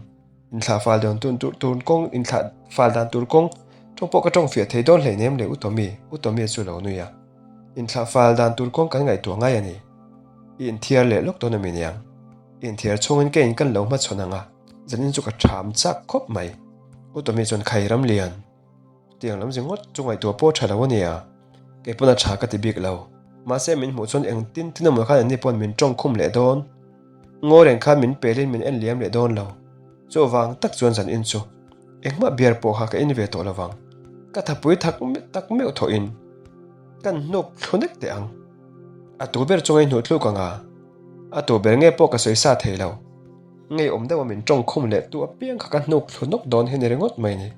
Inthlah fal dawn tun tur tur kawng inthlah fal dan tur kawng tawng pawh ka tawng fiah thei dawn hleinem le U Tommy, U Tommy chu lo nui a. Inthlah fal dan tur kawng kan ngaihtuah ngai a ni. I inthiar leh lawk dawn a mi niang. Inthiar chhungin ka in kan lo hmachhawn ang a, zanin chu ka ṭham chak khawp mai. U Tommy chuan khai ram lian. Tiang lam zi ngawt chu ngaihtuah pawh ṭha lo a nia. Kei pawn a ṭha ka ti bik lo. Mahse min hmuh chuan eng tin tin emaw khan anni pawn min ṭawng khum leh dawn. Ngawi reng khan min pelin min en liam leh dawn lo. Chuvang tak chuan zan in chu engmah beer pawh kha ka in ve tawh lovang. Ka thapui thak tak meuh thawhin kan hnuk thlu nek teh ang. A tu ber chu ngaihnuh tluk anga a tu ber nge pawh ka sawi sa thei lo. Ngeiawm deuha min tawng khum leh tu apiang kha ka hnuk thlu nawk dawn hi ni ringawt mai ni.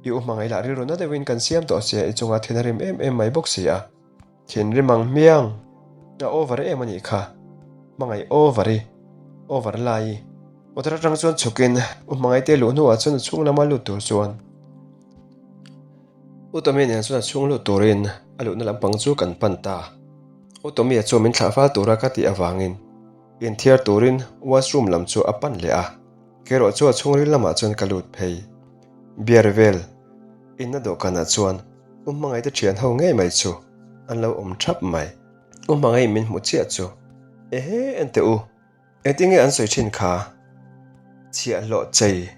I u hmangaih lah rilru na deuhin kan siam tawh sia i chunga thin a rim em em mai bawk si a. Thinrim ang hmiang! A over em a nih kha. Hmangaih over i, over lai i. Motor atang chuan chhukin u hmangaihte luh hnuah chuan a chhung lama lut tur chuan U Tommy nen chuan a chhung lut turin a luhna lampang chu kan pan ta. U Tommy-a chu min thlah fal tura ka tih avangin inthiar turin washroom lam chu a pan leh a, kerawh chu a chhungril lamah chuan ka lut phei. Beer vel inna dawhkanah chuan U Hmangaihte thian ho ngei mai chu an lo awm thap mai. U Hmangaih min hmu chiah chu, Ehe enteh u, engtin nge an sawi thin kha? Chhiahhlawh chei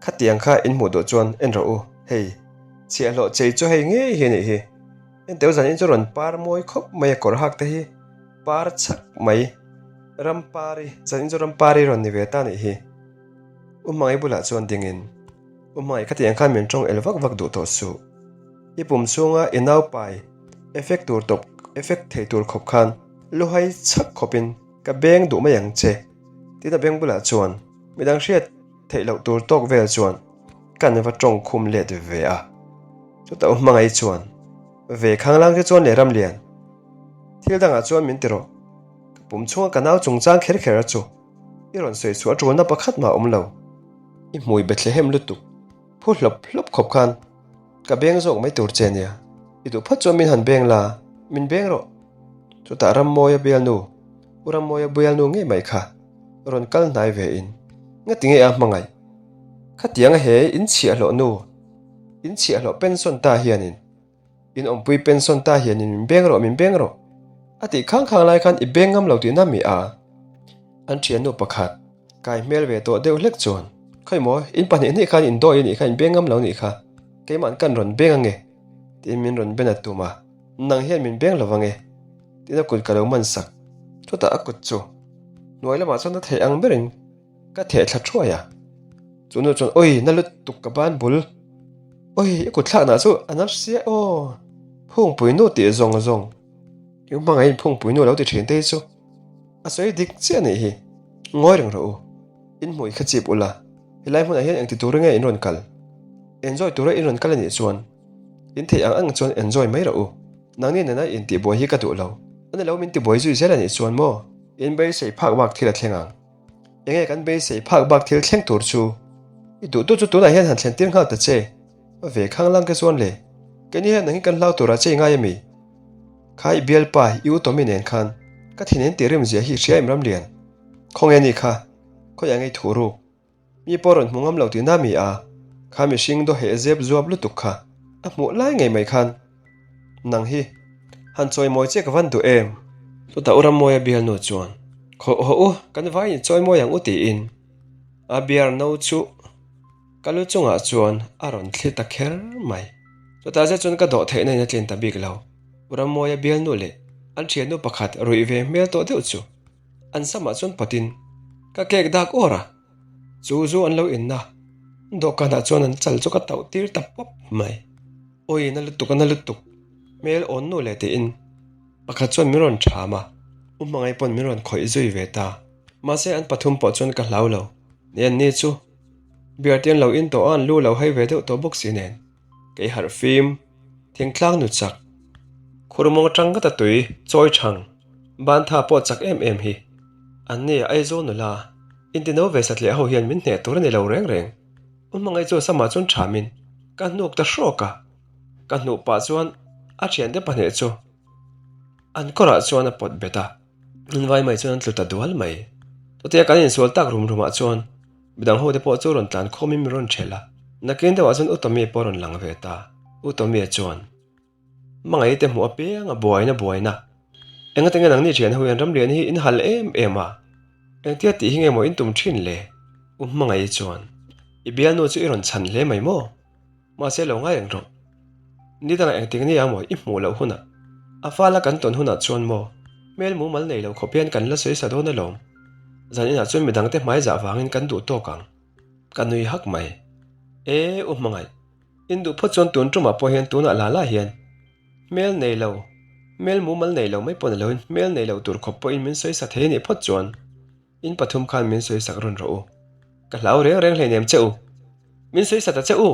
khatiang kha in hmuh duh chuan en rawh u, hei chhiahhlawh chei chu hei ngei hi a nih hi. Enteh u zanin chu rawn par mawi khawp mai a kawr hak te hi par chhak mai, rampari zanin chu rampari rawn ni ve ta a nih hi. U Hmangaih bulah chuan dingin. U Hmangaih khatiang khan min tawng el vak vak duh tawh suh. I pum chhunga i naupai effect tur tawp effect thei tur khawp khan luhai chhak khawpin ka beng duh mai ang che. Tin a beng bulah chuan midang hriat theih loh tur tawk vel chuan kan va tawng khum let ve a. Chutah U Hmangaih chuan ve khanglang te chuan leh Ramlian thil dangah chuan min ti rawh. Ka pum chhunga ka nau chungchang kher kher a chu i rawn sawi chhuah tulna pakhat mah a awm lo. I hmui Bethlehem lutuk phu hlawp hlawp khawp khan ka beng zawk mai tur che nia. I duh phawt chuan min han beng la, min beng rawh. Chutah Rammawia bialnu, U Rammawia bialnu ngei mai kha rawn kal hnai ve in ngati nge a hmangaih? Khatianga he in chhiahhlawh nu, in chhiahhlawh pension ta hianin In awmpui pension ta hianin min beng rawh, min beng rawh a tih khang khang lai khan i beng ngam lo tihna mi a? An thiannu pakhat kai hmel ve tawh deuh hlek chuan, Khawi maw, in pahnih hnih khan in dawi a nih kha, in beng ngam lo nih kha, keimahn kan rawn beng ange tiin min rawn ben a tum a, nang hian min beng lo ange tiin a kut ka lo man sak. Chutah a kut chu hnuai lamah chuan a theih ang berin Ka theh thla thuai a, chu nu chuan Awi na lutuk ka ban bul, Awi i kut thlakna chu a nar sia aw, Phungpui nu tih zawng zawng, i hmangaihin Phungpui nu lo ti thin te hi chu a sawi dik chiah anih hi, ngawi reng rawh u, in hmui kha chip ula, helai hmunah hian engti tur nge in rawn kal, enjoy tura in rawn kal anih chuan in theih ang ang chuan enjoy mai rawh u, nangni nena in tihbuai hi ka duh lo, a ni lo min tibuai zui zel anih chuan maw in beisei phak bak thil a thleng ang. Enge kan beisei phak bak thil thleng tur chu i duh tu chu tunah hian han thlen tir nghal ta che. Ve khang lang te chuan le, keini hian nang hi kan hlau turah che i ngai ami? Kha i bialpa i u Tommy nen khan ka thin in tih rim zia hi hria em Ramlian? Khawnge ni kha, khawiah ngei thu ruk? Mi pawh rawn hmu ngam lo tihna mi a, kha mihring daw heh zep zuap lutuk kha a hmuh lai ngei mai khan nang hi han chawimawi che ka van duh em? Chutah u Rammawia bialnu chuan, Khawh hawh u, kan vaiin chawimawi ang u tiin a beer no chu ka lu chungah chuan a rawn thli ta kher mai. Chutah zet chuan ka dawh theihna in a tlin ta bik lo. U Rammawia bialnu leh an thiannu pakhat ruih ve hmel tawh deuh chu an samah chuan pawtin ka kek dak awr a. Chu zu an lo inna dawhkanah chuan an chal chu ka tauh tir ta pawp mai. Awi na lutuk a na lutuk, hmel awn nu leh tiin pakhat chuan min rawn ṭham a, u hmangaih pawn min rawn khawih zui ve ta. Mahse an pathum pawh chuan ka hlau lo, ni an ni chu beer te an lo in tawh a, an lu lo hai ve deuh tawh bawk si nen. Kei harh fim, thingtlang nu chak, khur mawng atang ngata tui chawi thang, bantha pawh chak em em hi. An ni Aizawl nula, intino ve satliah ho hian min hneh tur a ni lo reng reng. U hmangaih chu samah chuan thamin ka hnuk ta hrawk a, ka hnuh pah chuan a thiante pahnih chu an kawrah chuan a pawt bet a, in vai mai chuan an tlu ta dual mai. Chutia kan insual tak rum rumah chuan midang ho te pawh chu rawn tlan khawmin min rawn ṭhelh a, nakin deuhah chuan U Tommy pawh a rawn lang ve ta. U Tommy chuan. Hmangaih te hmuh apiang a buaina buaina. Engate nge nangni thian ho hian ramlian hi in hal em em a? Engtia tih hi nge maw in tum thin le? U Hmangaih chuan i bialnu chu i rawn chhan hle mai maw? Mahse lo ngai reng rawh. Ni dangah engtik nia maw i hmuh loh hunah a fala kan tawn hunah chuan maw hmel mumal nei lo khawp hian kan la sawi sa dawn alawm. Zan inah chuan midangte hmai zah vangin kan duh tawk ang. Ka nui hak mai. E, u hmangaih. In duh phawt chuan tun tumah pawh hian tunah la la hian hmel nei lo, hmel mumal nei lo mai pawh ni loin hmel nei lo tur khawp pawhin min sawi sa thei a nih phawt chuan in pathum khan min sawi sak rawn rawh u. Ka hlau reng reng hleinem che u. Min sawi sa ta che u.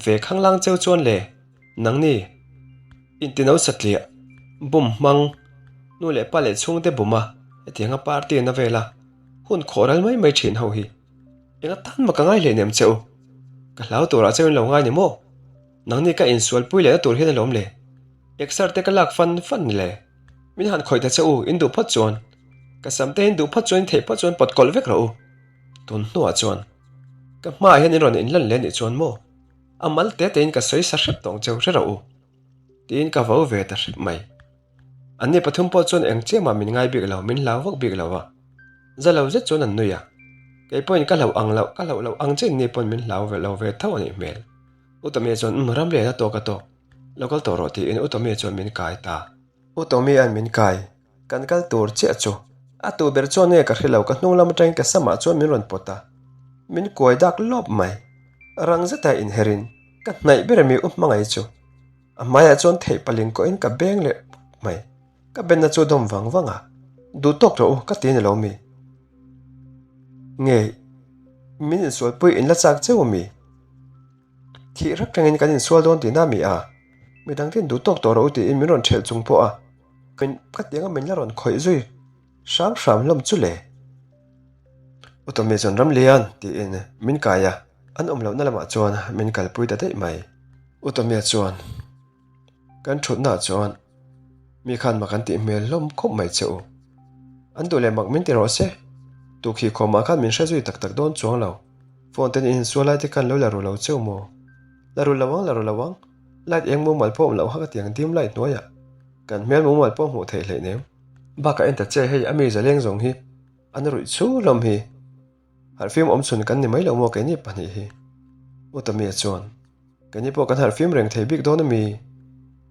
Ve khanglang cheu chuan le, nangni intino satliah, bum hmang, nu leh pa leh chhungte buma hetianga party na vela hun khawh ral mai mai thin ho hi. Enga tan mah ka ngai hleinem che u. Ka hlau turah cheu in lo ngai ni maw? Nangni ka insualpui lehna tur hian alawm le. Exer te ka lak fan fan ni le. Min han khawih ta che u, in duh phawt chuan. Ka sam te in duh phawt chuan in theih phawt chuan pawt kawlh vek rawh u. Tun hnuah chuan ka hmaah hian in rawn inlan leh nih chuan maw? A mal te tein ka sawi sa hrep tawng cheu hre rawh u. Tiin ka vo ve ta hrep mai. Anni pathum pawh chuan eng chiah mah min ngai bik lo, min hlau vak bik lo a. Za lo zet chuan an nui a. Kei pawhin ka hlauh ang loh, ka hlauh loh ang chiah ni pawn min hlau ve lo ve tho a nih hmel. U Tommy chuan umm ram lian a tawk a tawk, lo kal tawh rawh tiin U Tommy chuan min kai ta. U Tommy an min kai, kan kal tur chiah chu. A tu ber chuan nge ka hre lo, ka hnung lam atangin ka samah chuan min rawn pawt a. Min kuai dak lawp mai. Rang zeta inherin ka hnaih ber ami U Hmangaih chu. A hmaiah chuan theih paling kawhin ka beng leh pawp mai. Ka benna chu dawm vang vang a, Duh tawk rawh u, ka ti a ni lo mi? Nge, min insualpui in la chak cheu mi? Thih rak rengin kan insual dawn tihna mi a? Midang ten duh tawk tawh rawh u tiin min rawn ṭhelh chung pawh a, ka tianga min la rawn khawih zui hram hram hlawm chu le. Utawmi chuan Ramlian tiin min kai a, an awm lohna lamah chuan min kalpui ta daih mai. Utawmia chuan kan thutnaah chuan mi khan mak an tih hmel hlawm khawp mai che u. An duh leh mak min ti rawh se. Tukhi khawmah khan min hre zui tak tak dawn chuang lo. Phone ten in insual lai te khan lo la ru lo cheu maw? La ru lo ang, la ru lo ang. Light eng mumal pawh awm loh kha ka tiang dim light hnuaiah kan hmel mumal pawh hmuh theih hleinem. Bakah en ta che hei a mi zaleng zawng hi an ruih chhu hlawm hi. Harhfim awm chhun kan ni mai lo maw keini pahnih hi? U Tommy-a chuan, Keini pawh kan harhfim reng thei bik dawn a mi?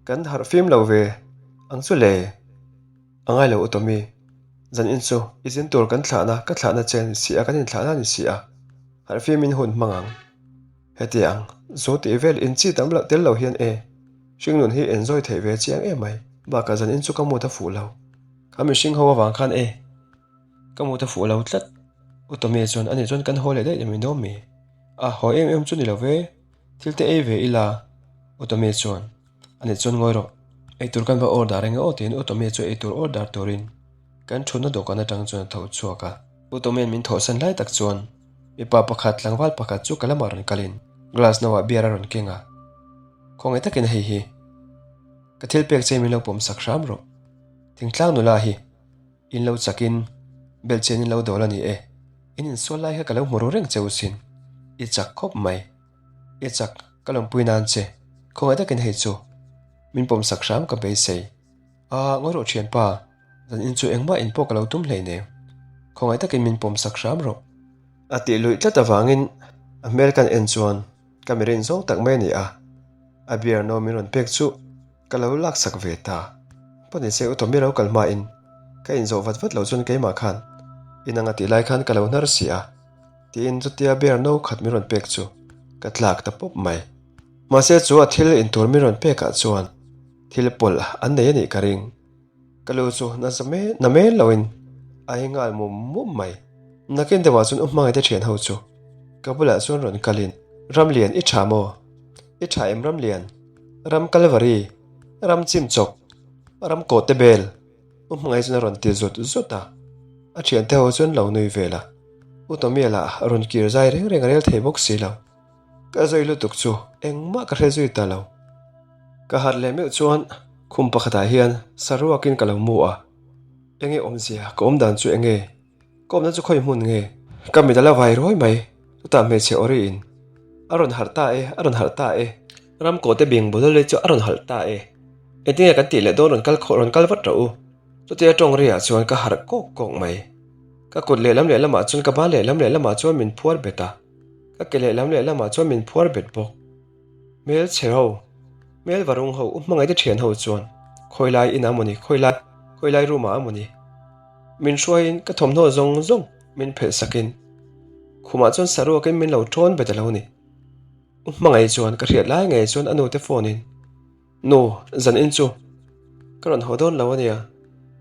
Kan harhfim lo ve ang chu le? A ngai lo U Tommy, zan in chu i zin tur kan thlahna ka thlahna che a ni si a, kan inthlahna a ni si a, harhfim in hun hmang ang. Heti ang, zu tih vel in chi tam loh tel lo hian e, hringnun hi enjoy theih ve chiang em mai. Bakah zan in chu ka mut a fuh lo, kha mihring ho avang khan e. Ka mut a fuh lo tlat. U Tommy chuan ani chuan kan haw leh daih lem dawn mi? A haw em em chu ni lo ve, thil te ei ve ila. U Tommy chuan ani chuan ngawi rawh, eitur kan va order eng aw tiin U Tommy chu eitur order turin kan thutna dawhkan atang chuan a tho chhuak a. U Tommy-a'n min thawhsan lai tak chuan mipa pakhat tlangval pakhat chu ka lamah rawn kalin glass no ah beer a rawn keng a, Khawngaih takin hei hi ka thil pek che min lo pawm sak hram rawh, thingtlang nula hi. In lo chakin belhchian in lo dawl a ni e. In insual lai kha ka lo hmu ru reng che u sin. I chak khawp mai. I chak, ka lawmpui nan che. Khawngaih takin hei chu min pawmsak hram ka beisei. A, ngawi rawh thianpa, zan in chu engmah in pawh ka lo tum hleinem. Khawngaih takin min pawmsak hram rawh. A tih luih tlat avangin a hmel kan en chuan ka mi rin zawng tak mai a ni a. A beer no min rawn pek chu Ka lo laksak ve ta. Pawn se u Tommy lo kal hmain ka inzawh vat vat lo chuan keimah khan in anga tih lai khan ka lo hnar si a tiin chutia bear no khat min rawn pek chu ka tlak ta pawp mai. Mahse chu a thil intur min rawn pekah chuan thil pawlh an nei a nih ka ring. Ka lu chu nasa na mel loin a hi nghal mum mum mai. Nakin deuhah chuan u hmangaihte thian ho chu ka bulah chuan rawn kalin, Ramlian i tha maw? I tha em Ramlian? Ram Kalvari, ram chim chawk, ram kawhte bel, u hmangaih chuan a rawn ti zut zut a. A thiante ho chuan lo nui vel a. U Tommy lah rawn kir zai reng reng a rel thei bawk si lo. Ka zui lutuk chu engmah ka hre zui ta lo. Ka harh leh meuh chuan khum pakhatah hian saruakin ka lo mu a. Enge awmzia, ka awmdan chu enge? Ka awmna chu khawi hmun nge? Ka mit a la vai ruai mai, chutah hmeichhe awriin a rawn harh ta e, a rawn harh ta e. Ram kawhte bing bawlhawlh chu a rawn harh ta e. Engtinge kan tih leh dawn rawn kal khawh rawn kal vat rawh u. Chutia tawng riah chuan ka harh kawk kawk mai. Ka kut lehlam lehlamah chuan ka ban lehlam lehlamah chuan min phuar bet a. Ka ke lehlam lehlamah chuan min phuar bet bawk. Hmel chhe ho, hmel varung ho, u hmangaihte thian ho chuan khawi lai inah mawni, khawi lai, khawi lai room ah mawni. Min hruaiin ka thawmhnaw zawng zawng. min phelh sakin khumah chuan saruakin min lo ṭawn bet a lo ni. U hmangaih chuan ka hriat lai ngei chuan a nute phone in, Nu, zan in chu ka rawn haw dawn lo a nia,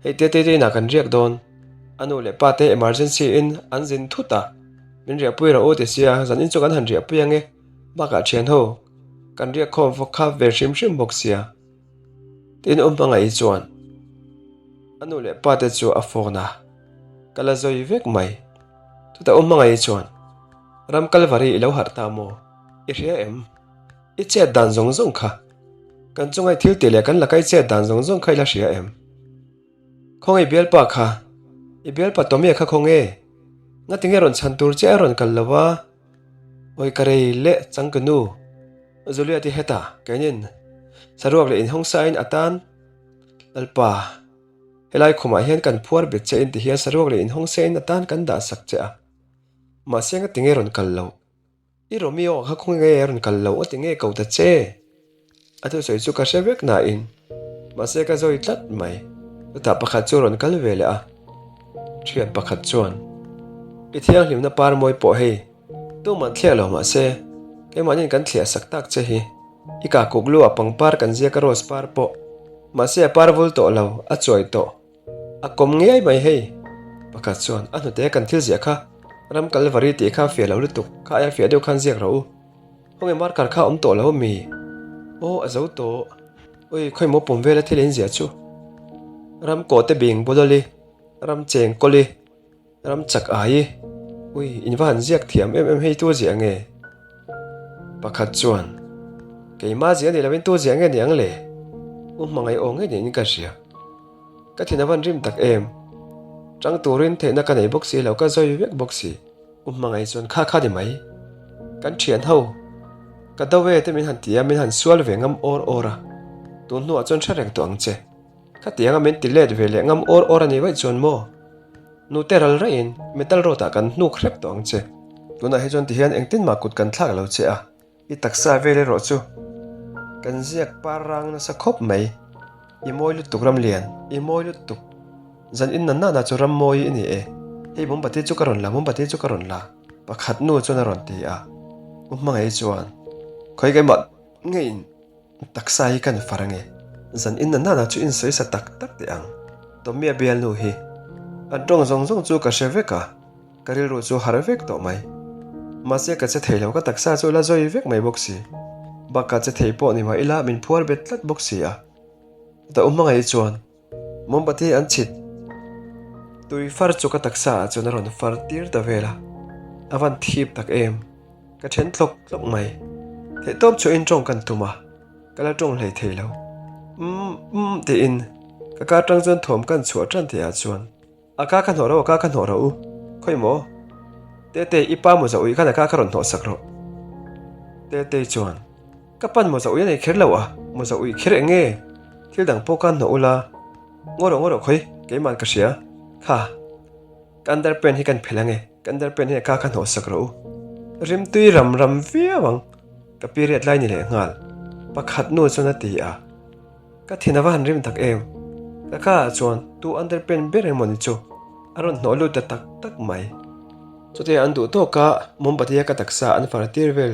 hei Tete te inah kan riak dawn. A nu leh pa te emergency in an zin thut a, min riahpui rawh u ti sia, zan in chu kan han riahpui ange, bakah thian ho kan riak khawm fawk kha ve hrim hrim bawk sia. Tin U hmangaih chuan a nu leh pa te chu a phone a, ka la zawi vek mai. Chutah U hmangaih chuan, Ram Kalvari i lo harh ta maw? I hria em? I chet dan zawng zawng kha kan chunga i thil tih leh kan laka i chet dan zawng zawng kha i la hria em? Khawnge i bialpa kha? I bialpa Tommy-a kha khawnge? Ngatinge rawn chhan tur che a rawn kal lo a? Awi ka rei leh changka nu Juliet-i hetah keinin saruak leh inhawngsain a tan Lalpa helai khumah hian kan phuar bet che in tihian saruak leh inhawngsain a tan kan dah sak che a mahse ngatinge rawn kal loh? I Romeo kha khaw nge a rawn kal loh a ti nge ko ta che? A thusawi chu ka hre vek nain mahse ka zawi tlat mai. Chutah pakhat chu a rawn kal ve leh a, thian pakhat chuan, I thianghlimna par mawi pawh hei tuman thliah lo mahse keimahniin kan thliah sak tak che hi. I kah kuk lu ah pangpar kan ziak a rose par pawh mahse a par vul tawh lo, a chuai tawh. A kawm ngei mai hei. Pakhat chuan a hnute kan thil ziah kha ram Kalvari tih kha fiah lo lutuk kha aia fiah deuh khan ziak rawh u. Khawnge marker kha awm tawh lo mi? Aw a zo tawh. Ui khawi maw pawm vela thil in ziah chu. Ram kawhte bing bawlawli, ram cheng kawli. Ram chak ai i, ui, in va han ziak thiam em em hei tu ziah nge? Pakhat chuan, Keimah ziah ni lovin tu ziah nge ni ang le? U hmangaih aw ngei niin ka hria. Ka thin a van rim tak em? Tang turin theihna ka nei bawk si lo, ka zawi vek bawk si. U hmangaih chuan kha kha ni mai. Kan thian ho, ka do e te min han ti a, min han sual ve ngam awr awr a. Tun hnuah chuan hre reng tawh ang che. Khatianga min ti let ve leh ngam awr awr a nih vaih chuan maw? Nute ral raihin metal road ah kan hnuk hrep tawh ang che. Tunah hi chuan tihian engtin mah kut kan thlak lo che a, i taksa vel erawh chu kan ziak par rang nasa khawp mai. I mawi lutuk Ramlian, i mawi lutuk. Zan in nan nana chu ram mawi i ni e. Hei mombati chu ka rawn la, mombati chu ka rawn la, pakhat nu chuan a rawn ti a. U Hmangaih chuan, Khawi keimah ngeiin Taksa hi kan far ange. Zan in nana chu in sawi sa tak tak teh ang. Tommy a bialnu hi. An tawng zawng zawng chu ka hre vek a, ka rilru chu harh vek tawh mai. Mahse ka che thei lo ka taksa chu la zawi vek mai bawk si. Bakah che thei pawh ni mah ila min phuar bet tlat bawk si a. Chutah u hmangaih chuan Mombati an chhit tui far chu ka taksa ah chuan a rawn far tir ta vel a, a van thip tak em. Ka then tlawk tlawk mai. Theihtawp chu in tawng kan tum a, ka la tawng hlei thei lo. Umm umm tiin ka kar tang chuan thawm kan chhuah tan theih ah chuan a ka kha hnawh ro a ka kha hnawh ro u khawi maw Tete i pa mawza ui khan a ka kha rawn hnawh sak rawh Tete chuan Ka pan mawza ui a nei kher lo a, mawza ui kher eng nge? Thil dang pawh khan hnawh ula, ngaw rawh ngaw rawh khawi, keimah ka hria. Kha, ka underpant hi kan phelh ange, ka underpant hi a kha kha hnawh sak rawh u. Rimtui ram ram viau ang, ka period lai ni leh nghal, pakhat nu chuan a ti a. Ka thin a va han rim tak em? Ka ka ah chuan tu underpant ber emaw ni chu a rawn hnawh lut ta tak tak mai. Chutia an duh tawk a, mombati a ka taksa an far tir vel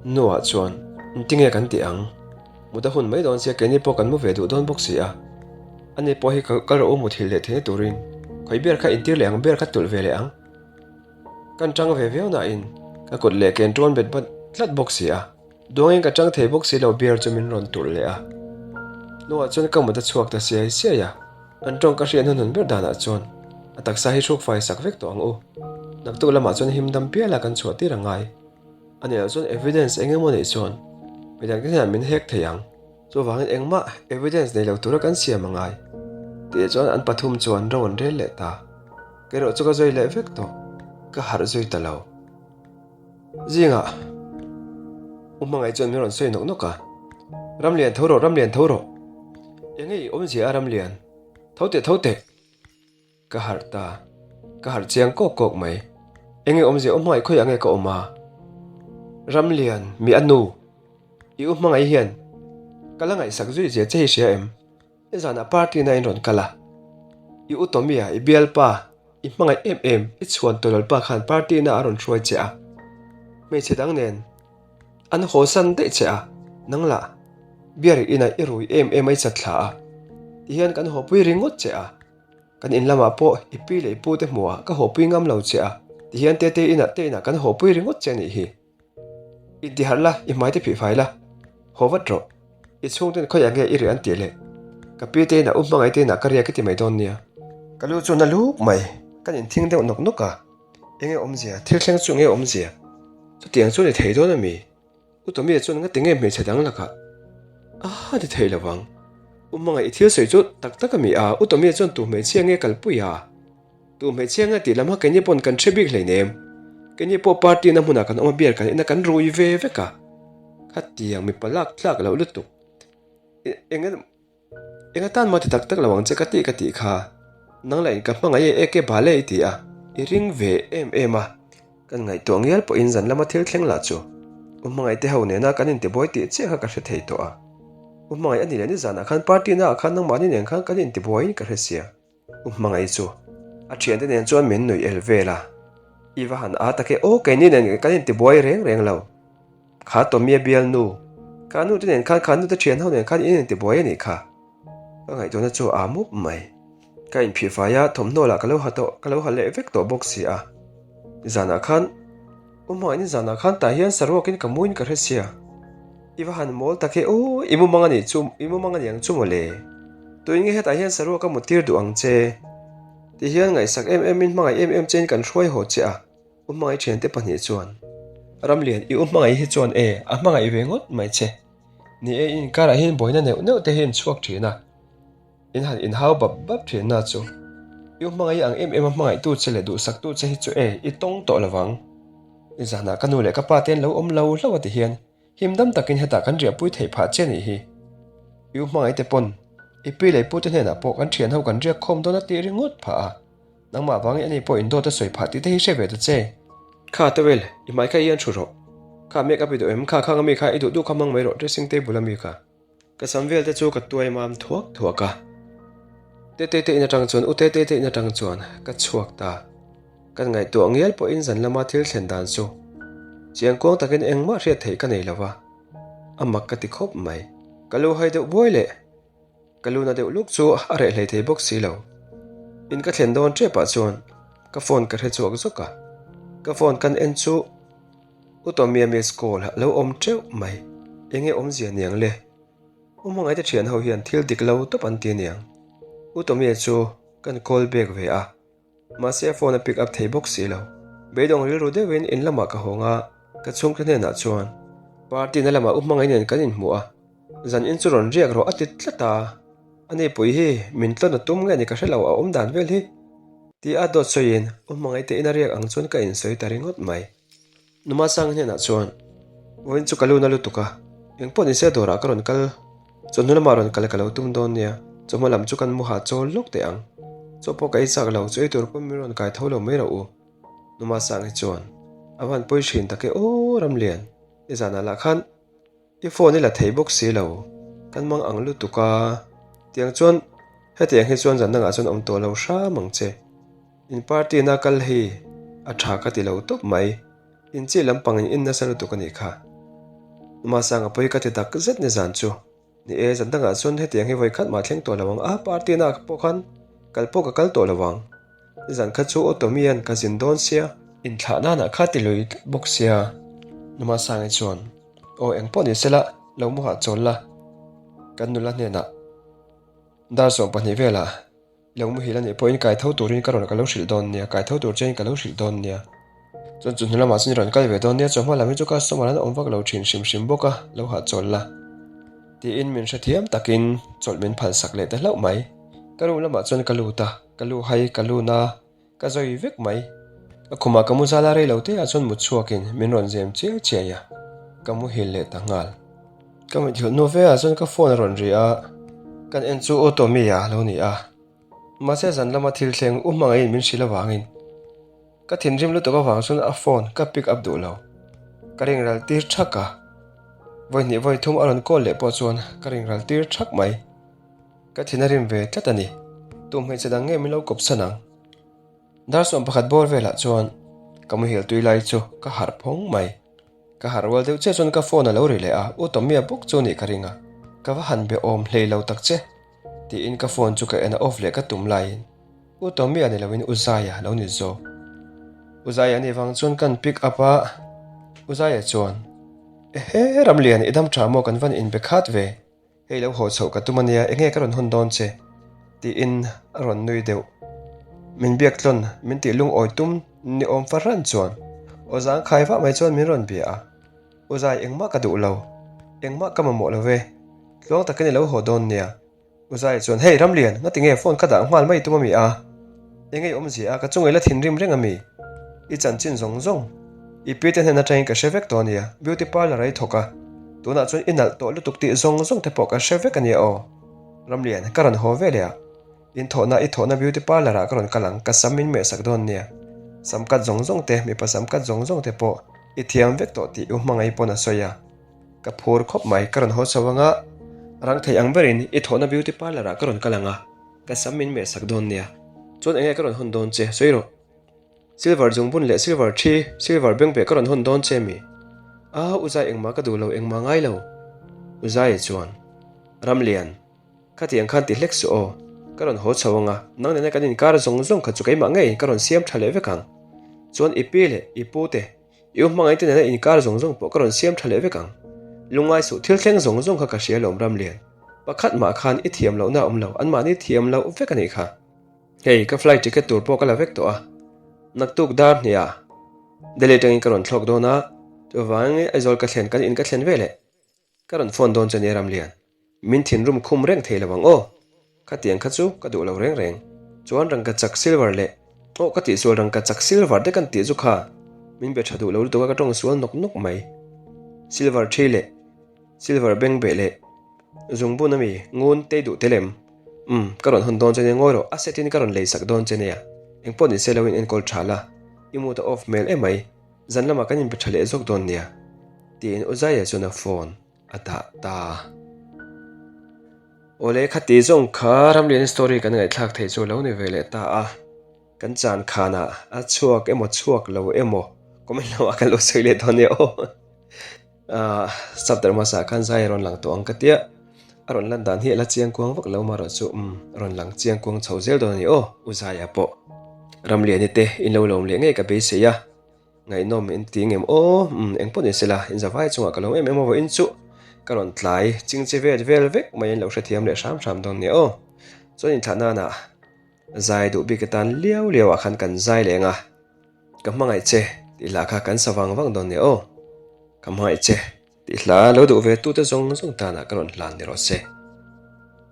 hnuah chuan engtinge kan tih ang? Mut a hun mai dawn sia keini pawh kan mu ve duh dawn bawk si a. Ani pawh hi ka rawh u muthilh leh theihna turin khawi ber kha intir leh ang ber kha tulh ve leh ang. Kan tang ve viau nain ka kut leh ken ṭuan bet bat tlat bawk si a. Duangin ka chang thei bawk si lo beer chu min rawn turh leh a. Hnuah chuan ka mut a chhuak ta siai siai a, an tawng ka hriat hnuhnun ber danah chuan a taksa hi hruk fai sak vek tawh ang u. Naktuk lamah chuan him dam piala kan chhuah tir a ngai. A nih loh chuan evidence eng emaw neih chuan midangte hnenah min hek thei ang. Chuvangin engmah evidence nei lo tura kan siam a ngai. Tih chuan an pathum chuan ro an rel leh ta. Kei erawh chu ka zui leh vek tawh. Ka harh zui ta lo. Zingah U Hmangaih chuan min rawn sawi nawk nawk a, Ramlian tho rawh, Ramlian tho rawh. Enge i awmzia a Ramlian? Tho teh, tho teh. Ka harh ta, ka harh chiang kawk kawk mai. Enge awmzia U Hmangaih khawiah nge ka awm a? Ramlian, mi a nu. I U Hmangaih hian ka la ngaihsak zui zia che hi hria em? Nizanah party na in rawn kal a, i U Tommy-a, i bialpa. I hmangaih em em, i chhuan tawlawlpa khan party na a rawn hruai che a, hmeichhe dang nen an haw san daih che a, nang lah beer inah i rui em em a i chat thla a, tihian kan hawpui ringawt che a, kan in lamah pawh i pi leh i pu te hmuhah ka hawpui ngam lo che a, tihian tete inah te inah kan hawpui ringawt che a nih hi. Intiharh la, i hmai te phih fai la, haw vat rawh. I chhungten khawiah nge i riah an tih leh? Ka pi te inah u hmangaih te inah ka riak i ti mai dawn nia. Ka lu chu na luk mai, kan inthing deuh nawk nawk a. Enge awmzia, thil thleng chu enge awmzia? Chutiang chu ni thei dawn a mi? U Tommy-a chuan ngati nge hmeichhe dang lakah a ni thei lo vang. U hmangaih i thil sawi chu tak tak a mi a, U Tommy-a chuan tu hmeichhia nge kalpui a? Tu hmeichhia nge tih lam kha keini pawn kan hre bik hleinem. Keini pawh party na hmunah kan awm a beer kan in a kan rui ve vek a. Khatiang mipa lak tlak loh lutuk. Eng eng atan maw ti tak tak lo ang che ka tih ka tih kha. Nang lah in ka hmangaih e eke bale i ti a, i ring ve em em a. Kan ngaihtuah ngial pawhin zan lama thil thleng lah chu U Hmangaih te ho nena kan intibuai tih chiah kha ka hre thei tawh a. U Hmangaih a ni leh nizanah khan party naah khan nangmahni nen khan kan intibuaiin ka hre sia. U Hmangaih chu a thiante nen chuan min nuih el vel a, I va han aa tak e aw, keini nen kan intibuai reng reng lo. Kha Tommy-a bialnu, kha nu te nen khan, kha nu te thian ho nen khan in intibuai a nih kha. Ka ngaihtuahna chu a aa mup mai. Ka inphih fai a, thawmhnaw lah ka lo ha tawh, ka lo ha leh vek tawh bawk si a. Zanah khan. U hmangaihna zanah khan tah hian saruakin ka muin ka hre sia. I va han mawl tak e aw, i mumang a nih chu, i mumang a ni ang chu mawle. Tuin nge hetah hian saruak a muttir duh ang che? Ti hian ngaihsak em emin hmangaih em em chein kan hruai haw che a, U hmangaih thiante pahnih chuan. Ramlian, i u hmangaih hi chuan e, a hmangaih ve ngawt mai che. Ni e, i inkarah hian buaina neuh neuh te hi an chhuak thin a. In han inhau bap bap thin na chu i u hmangaih ang em em a hmangaihtu che leh duhsaktu che hi chu e i tawng tawh lo vang. I zanah ka nu leh ka pa te an lo awm lo hlauh a ti hian him dam takin hetah kan riahpui theih phah che nih hi. I u hmangaih te pawn i pi leh i pu te hnenah pawh kan thian ho kan riak khawm dawn a tih ringawt phah a, nangmah vangin ani pawh indawt a sawi phah tih te hi hre ve ta che. Kha towel, i hmai kha i an thu rawh. Kha make up i duh em? Kha khang ami kha i duh duh kha hmang mai rawh dressing table ami kha. Ka sam vel te chu ka tuai mam thuak thuak a, Tete te in atang chuan u Tete te in atang chuan ka chhuak ta. Kan ngaihtuah ngial pawhin zan lama thil thlen dan chu chiang kuang takin engmah hriat theih ka nei lo va, a mak ka ti khawp mai. Ka lu hai deuh buai leh ka lu na deuh luk chu a reh hlei thei bawk si lo. In ka thlen dawn tepah chuan ka phone ka hre chhuak zawk a, ka phone kan en chu U Tommy-a miss call a lo awm teuh mai. Enge awmzia niang le? U Hmangaihte thian ho hian thil dik lo tawp an ti aniang. U Tommy-a chu kan call back ve a, mahse a phone a pick up thei bawk si lo. Beidawng rilru deuhin in lamah ka hawng a, ka chhungte hnenah chuan party na lamah U Hmangaih nen kan inhmu a, zan in chu rawn riak rawh a ti tlat a. Ani pui hi min tlawn a tum nge ni ka hre lo a awm dan vel hi ti a dawt sawiin U Hmangaihte ina riak ang chuan ka insawi ta ringawt mai. Numa Sang hnenah chuan, Vawiin chu ka lu na lutuk a, engpawh ni se dawrah ka rawn kal, chawhnu lamah rawn kal ka lo tum dawn nia, chawhma lam chu kan mu hah chawl lawk teh ang. Chaw pawh ka ei chak lo, chu ei tur pawn min rawn kai tho lo mai rawh u. Numa Sang hi chuan, A van pawi thin tak e aw Ramlian, i zanah lah khan I phone i la thei bawk si lo, kan mang ang lutuk a, tiang chuan hetiang hi chuan zan dangah chuan awm tawh lo hram ang che. In party na kal hi a tha ka ti lo tawp mai, in chi lampang in in nasa lutuk a nih kha. Masanga pawi ka ti tak zet ni zan chu. Ni e, zan dangah chuan hetiang hi vawi khat mah thleng tawh lo ang a, party na pawh khan kal pawh ka kal tawh lo ang. Nizan kha chu aw Tommy-a'n ka zin dawn sia. Inthlah nanah kha ti lui tlat bawk sia. Numasangi chuan, Aw engpawh ni sela, lo mu hah chawl la. Kan nula hnenah dar 12 velah lo muhil a nih pawhin kai tho turin ka rawn ka lo hrilh dawn nia, kai tho tur chein ka lo hrilh dawn nia. Chuan chu hnu lamah chuan i rawn kal ve dawn nia, chawhma lam hi chu customer an awm vak lo thin hrim hrim bawk a, lo hahchawl la. Tiin min hrethiam takin chawlh min phalsak leh ta hlauh mai. Ka room lamah chuan ka lut a, ka lu hai, ka lu na, ka zawi vek mai. Ka khumah ka mu zal a rei lo te ah chuan mut chhuakin min rawn zem chiai chiai a, ka muhil leh ta nghal. Ka mithilh hnu ve ah chuan ka phone a rawn ri a, kan en chu Auto mi a lo ni a. Mahse zan lama thil thleng u hmangaihin min hrilh avangin ka thinrim lutuk avang chuan a phone ka pick up duh lo. Ka ring ral tir thak a, vawi hnih vawi thum a rawn call leh pawh chuan ka ring ral tir thak mai. Ka thin a rim ve tlat a ni. Tu hmeichhe dang nge min lo kawp san ang? Dar 11 bawr velah chuan ka muhil tui lai chu ka harh phawng mai. Ka harh rual deuh chiah chuan ka phone a lo ri leh a, U Tommy-a bawk chu nih ka ring a, ka va han be awm hlei lo tak che tiin ka phone chu ka en a off leh ka tum laiin U Tommy-a ni loin U Zaia lo ni zawk. U Zaia nih vang chuan kan pick up a, U Zaia chuan, Ehe Ramlian i dam tha maw kan van inbe khat ve? Hei lo haw chhoh ka tum ania, enge ka rawn hawn dawn che? tiin a rawn nui deuh. Min biak tlawn, min tih lungawi tum ni awm fahran chuan aw zangkhai vah mai chuan min rawn bia a. U Zai engmah ka duh lo, engmah ka mamawh lo ve, tluang takin i lo haw dawn nia. U Zai chuan, Hei Ramlian, ngati nge phone ka dah nghal mai tum ami a? Enge i awmzia a, ka chungei la thinrim reng ami? I chanchin zawng zawng i pi te hnen atangin ka hre vek tawh ania, beauty parlour a i thawk a, tunah chuan i nalh tawh lutuk tih zawng zawng te pawh ka hre vek ania aw. Ramlian, ka rawn haw ve leh a, in thawhna i thawhna beauty parlour ah ka rawn kal ang, ka sam min meh sak dawn nia. Sam cut zawng zawng te, mipa sam cut zawng zawng te pawh i thiam vek tawh tih u hmangaih pawn a sawi a. Ka phur khawp mai, ka rawn haw chho ang a, rang thei ang berin i thawhna beauty parlour ah ka rawn kal ang a, ka sam min meh sak dawn nia. Chuan enge ka rawn hawn dawn che, sawi rawh. Silver zungbun leh silver thi, silver bengbeh ka rawn hawn dawn che mi? A, U Zai engmah ka duh lo, engmah ngai lo. U Zaia chuan, Ramlian, khatiang khan ti hlek suh aw, ka rawn haw chho ang a, nang nena kan inkar zawng zawng kha chu keimah ngei ka rawn siam tha leh vek ang. Chuan i pi leh i pu te, I u hmangaihte nena inkar zawng zawng pawh ka rawn siam tha leh vek ang. Lungngai suh thil thleng zawng zawng kha ka hria lawm Ramlian. Pakhat mah khan i thiam lohna a awm lo, anmahni thiam loh vek a nih kha. Hei, ka flight ticket tur pawh ka la vek tawh a. Naktuk dar hniah Delhi atangin ka rawn thlawk dawn a, chuvangin Aizawl ka thlen kan in ka thlen veleh. Ka rawn phone dawn che nia Ramlian. Min thinrim khum reng thei lo ang aw. Khatiang kha chu ka duh lo reng reng. Chuan rangka chak silver leh aw ka tihsual rangka chak silver te kan tih chu kha min be tha duh lo lutuk a ka tawng sual nawk nawk mai. Silver thi leh silver beng beh leh zungbun ami ngun tei duh tel em? Umm ka rawn hawn dawn che nia ngawi rawh a set in ka rawn lei sak dawn che nia. Engpawh ni se lo in enkawl tha la. I mood a off hmel emai. Zan lamah kan inpe tha leh zawk dawn nia, tiin Uzaia chuan a phone a dah ta. Awle, khati zawng kha Ramlian story kan ngaihthlak theih chu a lo ni ve leh ta a. Kan chan khanah a chhuak emaw chhuak lo emaw comment lamah kan lo sawi leh dawn nia aw. Ahh chapter hmasa khan zai a rawn lang tawh ang ka tia, a rawn lan dan hi a la chiang kuang vak lo marawh chu umm a rawn lang chiang kuang chho zel dawn a ni aw U Zaia pawh Ramliani te in lo lawm leh ngei ka beisei a, ngaihnawm in ti ngem aw umm eng pawh ni sela in zavai chungah ka lo em em aw in chu ka rawn tlai ching che vet vel vek mai in lo hrethiam leh hram hram dawn nia aw chuan inthlah nana zai duh bik atan liau liau ah khan kan zai leng a. Ka hmangaih che tih hla kha kan sa vang vang dawn nia aw. Ka hmangaih che tih hla lo duh ve tute zawng zawng tanah ka rawn hlan ni rawh se.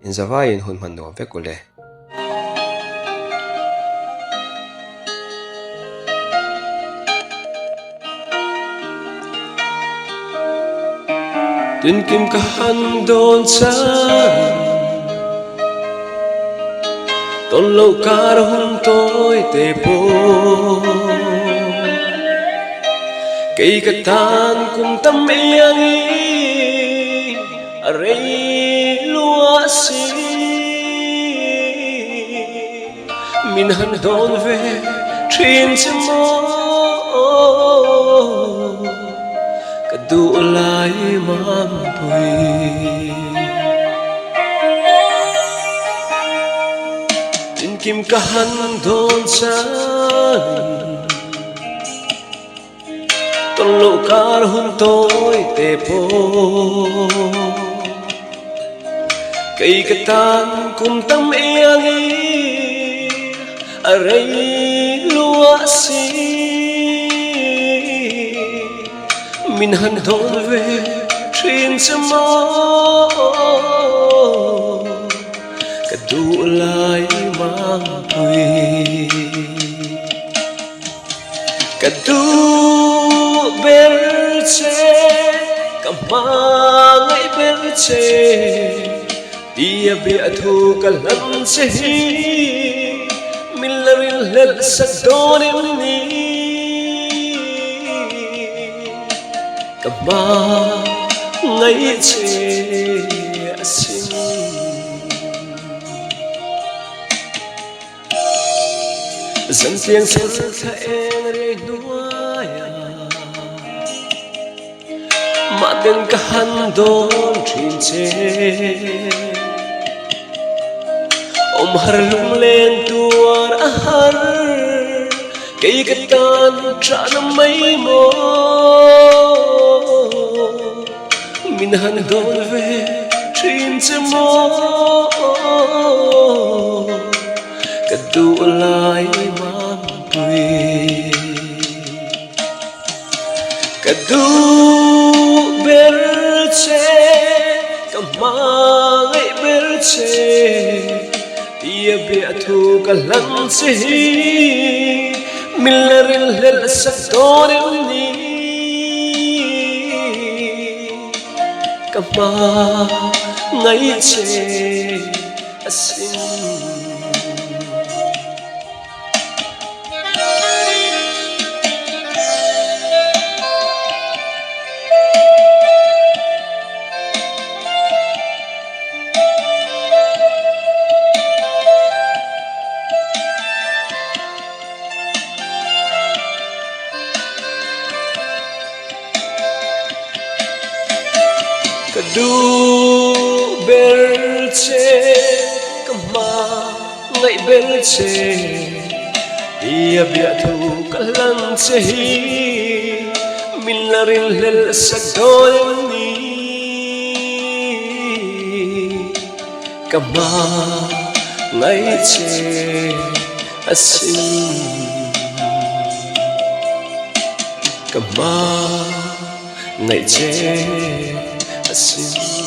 Inzavaiin hun hman nuam vek ule. Tinkim ka han dawn chang Tawn loh kar hun tawi te pawh Kei ka tan kum tam iangin a rei lua si Min han dawn ve thin che maw Ka duh lai mampui. Tinkim ka han dawn changin Tawn loh kar hun tawi te pawh Kei ka tan kum tam iangin a rei lua si Min han dawn ve thin che maw Ka duh lai mangpui. Ka duh ber che, ka hmangaih ber che, tia biah thu ka hlan che hi min la rinhlelh sak dawn em ni? Ka hmangaih che asin. Zantiang sel thla eng rei hnuaia Mahten ka han dawn thin che. Awm har lunglen tuar a har Kei ka tan ṭahna mai maw Min han dawn ve ṭhin che maw Ka duh lai mampui Ka duh ber che ka hmangaih ber che Tia bia thu ka hlan che hi Min la rinhlelh sak dawn em ni Ka hmangaih che asin. Ka duh ber che ka hma ngaih ber che Tia biahthu ka hlan che hi min la rinhlelh sak dawn em ni Ka hma ngaih che asin Ka hma ngaih che asin.